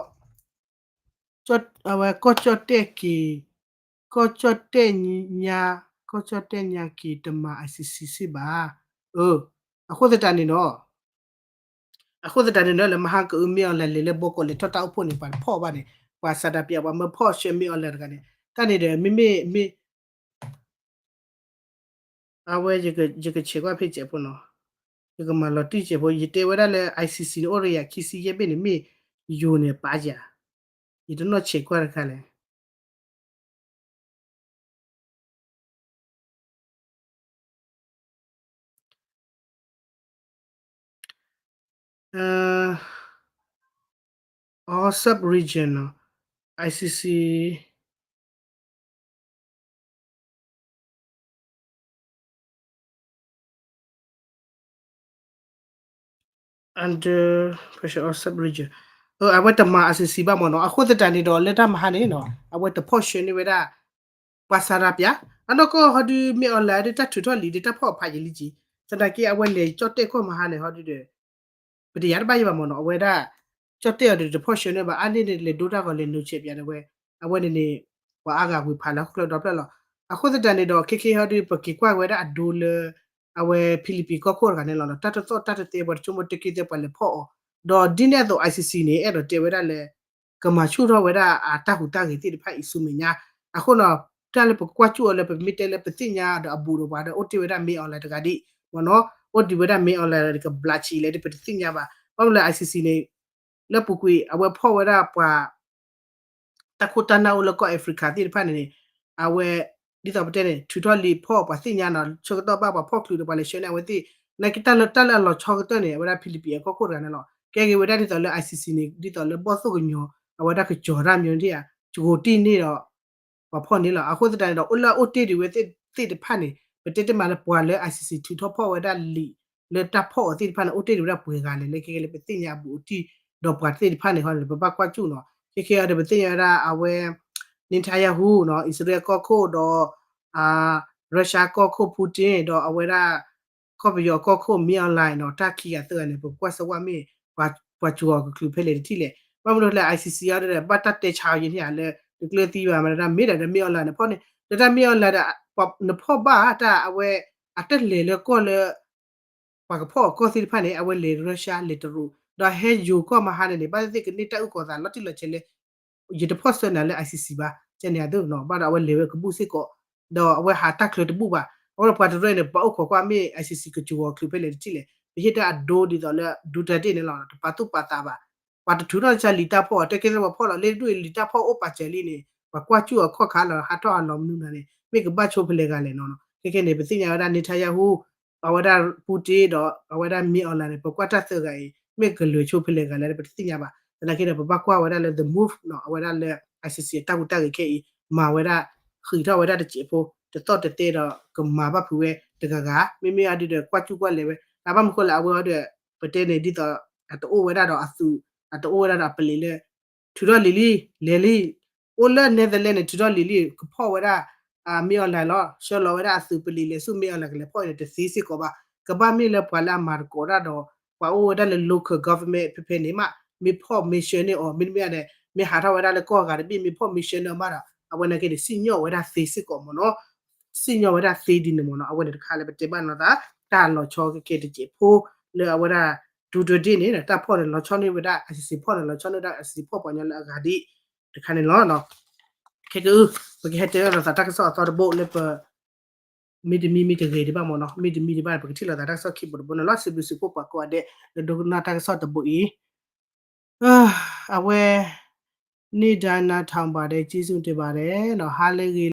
အဝဲကီၢ်ကၠီၣ်တဲၣ်က့ၤ ကီၢ်ကၠီၣ်တဲၣ်ညါ ကီၢ်ကၠီၣ်တဲၣ်ညါက့ၤတမၤ ICC စ့ၢ်ဘၣ် အ အဃိသတးန့ၣ်ဒီး အဃိသတးန့ၣ်ဒီး လၢမဟါကအုမ့ၢ်အီၤလဲၤလဲၤလၢဘီကီး လဲၤထီၣ်တၢ်အိၣ်ဖှိၣ်န့ၣ် ပှၤတဖီၣ်ဘၣ်န့ၣ် ပှၤစးဒၤပၠး ပှၤမၢဖီၣ်ဆှၢမ့ၢ်အီၤလဲၤတဂၤန့ၣ် တၢ်န့ၣ်ဒီး မ့မ့ၢ် မ့ၢ် အဝဲ ယကဆဲးကွၢ်ဖဲစဲးဖိနီၤ ယကမၤလီၤတံၢ်စဲးဖိ ယတဲဝဲဒၣ်လၢ ICC န့ၣ် အိၣ်တယၤခံဆံယဲၢ်ဘ့ၣ်န့ၣ် မ့ၢ်ယိၤန့ၣ်ပာ်ယၤ ယတနီၢ်ဆဲးကွၢ်တခါလဲၣ် all sub region နီၤ ICC under pressure of sub region အဝဲတမၤ ICC ဘၣ်မ့ၢ်နီၤ အဃိသတးန့ၣ်ဒီး လၢတၢ်မဟါန့ၣ်နီၤ အဝဲတဖီၣ်ဆှၢန့ၢ်ဝဲဒၣ် ပှၤစးဒၤပၠး အနီၢ်ကီၢ်ဟီဒုး မ့ၢ်အီၤလဲၤဒုးတၢ်ထုးထီၣ်လံာ်ဒုးတၢ်ဖီၣ်ဖးယံာ်လံက့ၤ သနာ်က့အဝဲလဲၤကၠီၣ်တဲၣ်ကီၢ်မဟါန့ၣ်ဟီဒုးဒီး ပတယၤတဘၣ်ယံၤဘၣ်မ့ၢ်နီၤ အဝဲဒၣ် ကၠီၣ်တဲၣ်အီၤဒုးတဖီၣ်ဆှၢန့ၢ်ဘၣ် အါန့ၢ်န့ၣ် လဲၤဒိတၢ်ဂီၤလဲၤနုာ်ဆဲးပၠးန့ၣ်ဝဲ အဝဲန့ၣ်န့ၣ် ပှၤအါဂၤဝံဖးလၢဟီၣ်ခိၣ်ချၢဒီဖျၢၣ်လီၤ အဃိသတးန့ၣ်ဒီး ခဲခဲဟီဒုး ပက့ၤကွၢ်ဝဲဒၣ်အဒိလၢ အဝဲ Philippines ကီၢ်ခိၣ်တဂၤန့ၣ်လီၤ တၢ်တသီၣ်တၢ်တသဲ ပှၤတဆိကမိၣ်တက့ၢ်သဲပှၤလဲၤဖီၣ်အီၤ ဒီးဒ်န့ၣ်အသိး ICC န့ၣ် အဲၣ်ဒိးတဲဝဲဒၣ်လၢ ကမၤဆူၣ်ထီၣ်ဝဲဒၣ်အတၢ်ဟူးတၢ်ဂဲၤသ့ၣ်တဖၣ်အံၤဆူမဲာ်ညါ အဃိနီၤ တၢ်လၢပကကွၢ်စူၣ်အီၤလၢပမ့ၢ်တဲလၢပသ့ၣ်ညါဒီးအဘူးဒီးပှၤဒီးအိၣ်တ့ၢ်ဝဲဒၣ် မင်းအောင်လှိုင် တဂၤဒံး မ့ၢ်နီၤ အိၣ်ဒံးဝဲဒၣ် မင်းအောင်လှိုင် ဒီးကဘျးဆံးလဲၣ်ဒီးပတသ့ၣ်ညါဘၣ် ဘၣ်မနုၤလၢ ICC န့ၣ် လၢပူၤကွံာ် အဝဲဖီၣ်ဝဲဒၣ်ပှၤ တၢ်ခိၣ်တၢ်နၢ်အိၣ်လၢကီၢ် Africa သ့ၣ်တဖၣ်န့ၣ်န့ၣ် အဝဲ ဒ်သိးပတဲန့ၣ် ထုးထီၣ်လံာ်ဖီၣ်ပှၤသ့ၣ်ညါနီၤ ဆၢကတီၢ်ဘၣ်ပှၤဖီၣ်ချုးဒီးပှၤလဲၤဆှၢန့ၢ်အဝဲသ့ၣ် နာ်က့တၢ်လၢတၢ်လၢအလီၤဆီကတၢၢ်န့ၣ် အဝဲဒၣ် Philippines အကီၢ်ခိၣ်တဂၤန့ၣ်လီၤ ကဲက့ၤဝဲဒၣ်ဒ်သိးလၢ ICC န့ၣ် ဒ်သိးလၢဘီၣ်သိၣ်ကညီၤ အဝဲဒၣ်ကစီၤတၢ်မၠိန့ၣ်ဧါ ကကိးတံၢ်န့ၢ်ဒီး ပှၤဖီၣ်န့ၣ်လီၤ အဃိသတးန့ၣ်ဒီး အိၣ်လၢအအိၣ်တ့ၢ်ဒံးဝဲသ့ၣ်တဖၣ်န့ၣ် ပတဲတ့ၢ်မးလၢပှၤလၢ ICC ထုးထီၣ်ဖီၣ်ဝဲဒၣ်လံာ် လၢတၢ်ဖီၣ်အီၤသ့ၣ်တဖၣ်န့ၣ် အိၣ်တ့ၢ်ဒံးဝဲဒၣ်ပှဲၤဂၤလဲၣ် လၢခဲကဲလၢပသ့ၣ်ညါအဘူးအတံၢ် ဒီးပှၤသ့ၣ်တဖၣ်န့ၣ် ဟီန့ၣ် ပဘၣ်ကွၢ်စူၣ်နီၤ ခဲကဲအံၤဒီးပသ့ၣ်ညါဝဲဒၣ်အဝဲ Netanyahu နီၤ အံၣ်စရ့လးကီၢ်ခိၣ်ဒီး Russia ကီၢ်ခိၣ် Putin ဒီးအဝဲဒၣ် ကီၢ်ပယီၤကီၢ်ခိၣ် မင်းအောင်လှိုင် နီၤ တၢ်ခံဂၤသၢဂၤန့ၣ် ပကကွၢ်စၢဝဲမ့ၢ် ပှၤစူၤအီၤကချုးဖဲလဲၣ်တထံၣ်လဲၣ် ဘၣ်မနုၤလဲၣ် ICC အီၤဒီး ဘၣ်တၢ်တဲဆါအီၤယဲန့ၣ်ဧါ လၢတကျၢၤသံဘၣ်မး တၢ်မ့ၢ်ဒီး မင်းအောင်လှိုင် န့ၣ်ဖီၣ်န့ၣ် ဒီးတၢ် မင်းအောင်လှိုင် ဒီး နဖီၣ်ဘၣ်တၢ်အဝဲ အတလဲၤလၢကီၢ်လၢ ပှၤကဖီၣ်အီၤကီၢ်သ့ၣ်တဖၣ်န့ၣ် အဝဲလဲၤ Russia လဲၤတရူး ဒီးဟဲယိၤကီၢ်မဟါန့ၣ်န့ၣ် ဘၣ်သ့ၣ်သ့ၣ်ကန့ၢ်တၢ်အုၣ်ကီၤသးလီၤတံၢ်လီၤဆဲးလၢ ယတဖီၣ်ဆှၢနၤလၢ ICC ဘၣ် ကဲန့ၣ်အသိးနီၤ ဘၣ်ဒီးအဝဲလဲၤဝဲကဘူၣ်စ့ၢ်ကီး ဒီးအဝဲဟးတၢ်ချၢတဘူၣ်ဘၣ် အဃိဒီးပှၤတရၢန့ၣ် ပှၤအိၣ်ခိးကွၢ်မ့ၢ် ICC ကစူၤအီၤချုးဖဲလဲၣ်တထံၣ်လဲၣ် ပဟ့ၣ်တၢ်အဒိဒ်သိးလၢ Duterte န့ၣ်လီၤ တပာ်သူၣ်ပာ်သးဘၣ် ပှၤတထုးထီၣ်တၢ်လံာ်တၢ်ဖီၣ် တဲကဲသးပှၤဖီၣ်လီၤ လၢဒူၣ်အံၤလံာ်တၢ်ဖီၣ်အိၣ်ပာ်စၢၤလံန့ၣ် ပှၤကွၢ်စူၣ်အခီၣ်ခါလီၤ ဟးထီၣ်အလီၤမနုၤနၤန့ၣ် မ့ၢ်ကဘၣ်ဆိဖဲလဲၣ်ဂၤလဲၣ်နီၤ. ခဲခဲန့ၣ် ပသ့ၣ်ညါဝဲဒၣ် Netanyahu အဝဲဒၣ် Putin ဒီးအဝဲဒၣ် မင်းအောင်လှိုင်န့ၣ် ပကွၢ်တၢ်သၢဂၤအံၤ မ့ၢ်ကလဲၤဆိဖဲလဲၣ်ဂၤလဲၣ် ပတသ့ၣ်ညါဘၣ်. သနာ်က့ဒီး ပဘၣ်ကွၢ်ဝဲဒၣ်လၢ the move နီၤ အဝဲဒၣ်လၢ ICC အတၢ်ဟူးတၢ်ဂဲၤခဲအံၤ မၤဝဲဒၣ် ဃံးထီၣ်ဝဲဒၣ်တစဲးဖိ တသီၣ်တသဲဒီး ကမၤဘၣ်ဖုးဝဲတဂၤဂၤ မ့မ့ၢ်အဒုဒီး ကွၢ်စူၣ်ကွၢ်လဲၤဝဲ တၢ်ဘၣ်မနုၤဃိလဲၣ် အဝဲအီၤဒီး ပတဲန့ၣ် ဒ်သိး အတအိၣ်ဝဲဒၣ်ဒီးအသုး အတအိၣ်ဝဲဒၣ်ဒီးအပလံးလၢ ထုးထီၣ်လံၤလံ လဲၤလံ အိၣ်လၢ Netherlands န့ၣ် ထုးထီၣ်လံၤလံ ကဖီၣ်ဝဲဒၣ် မင်းအောင်လှိုင်လီၤ ဆှၢလီၤဝဲဒၣ်အသုးပလံးလဲၤဆူ မင်းအောင်လှိုင် ကလဲၤဖီၣ်အံၤန့ၣ် တသ့စ့ၢ်ကီးဘၣ်. ကဘၣ်မ့ၢ်လၢပှၤလၢအမၤသကိးတၢ်ဒီး ပှၤအိၣ်ဝဲဒၣ်လၢ local government ဖဲဖဲန့ၣ်မး မ့ၢ်ဖီၣ်မ့ၢ်ဆှၢန့ၢ်အီၤ မ့တမ့ၢ်န့ၣ် မ့ၢ်ဟးထီၣ်ဝဲဒၣ်လၢကီၢ်ဂၤတဘ့ၣ် မ့ၢ်ဖီၣ်မ့ၢ်ဆှၢန့ၢ်အီၤမးဒီး အဝဲန့ၣ်က့န့ၣ် စံၣ်ညီၣ်ဝဲဒၣ်သ့စ့ၢ်ကီးမ့ၢ်နီၤ စံၣ်ညီၣ်ဝဲဒၣ်သ့ဒ်န့ၣ်မ့ၢ်နီၤ အဝဲန့ၣ်တခါလၢပတဲဘၣ်နီၤသး တၢ်လီၤဆီကဲကဲတစဲးဖိ လၢအဝဲဒၣ် Duterte န့ၣ် တၢ်ဖီၣ်န့ၣ်လီၤဆီန့ၢ်ဝဲဒၣ် ICC ဖီၣ်န့ၣ်လီၤဆီန့ၢ်ဝဲဒၣ် ICC ဖီၣ်ပှၤကညီလၢအဂၤဒ် တခါန့ၣ်လီၤ. ခဲကအု ပကဟဲတဲလိာ်သးတၢ်ကစီၣ်အသီတဘိလၢပ မ့တမ့ၢ်မ့ၢ်တဂ့ၤဒံးဘၣ်မ့ၢ်နီၤ မ့တမ့ၢ်ဒံးဘၣ် ပကထံၣ်လိာ်သးတၢ်ကစီၣ်ခံဘိတဘိန့ၣ်လီၤ. စံးဘျုးစံးဖှိၣ်ပှၤကိးဂၤဒဲး လၢဒိကနၣ်တၢ်ကစီၣ်တဘိအံၤ အဝဲ န့ၢ်ဒါနၤထီၣ်ဘၣ်ဒဲး က့စူၣ်တဲဘၣ်ဒဲးနီၤ ဟါလၢအဂ့ၤ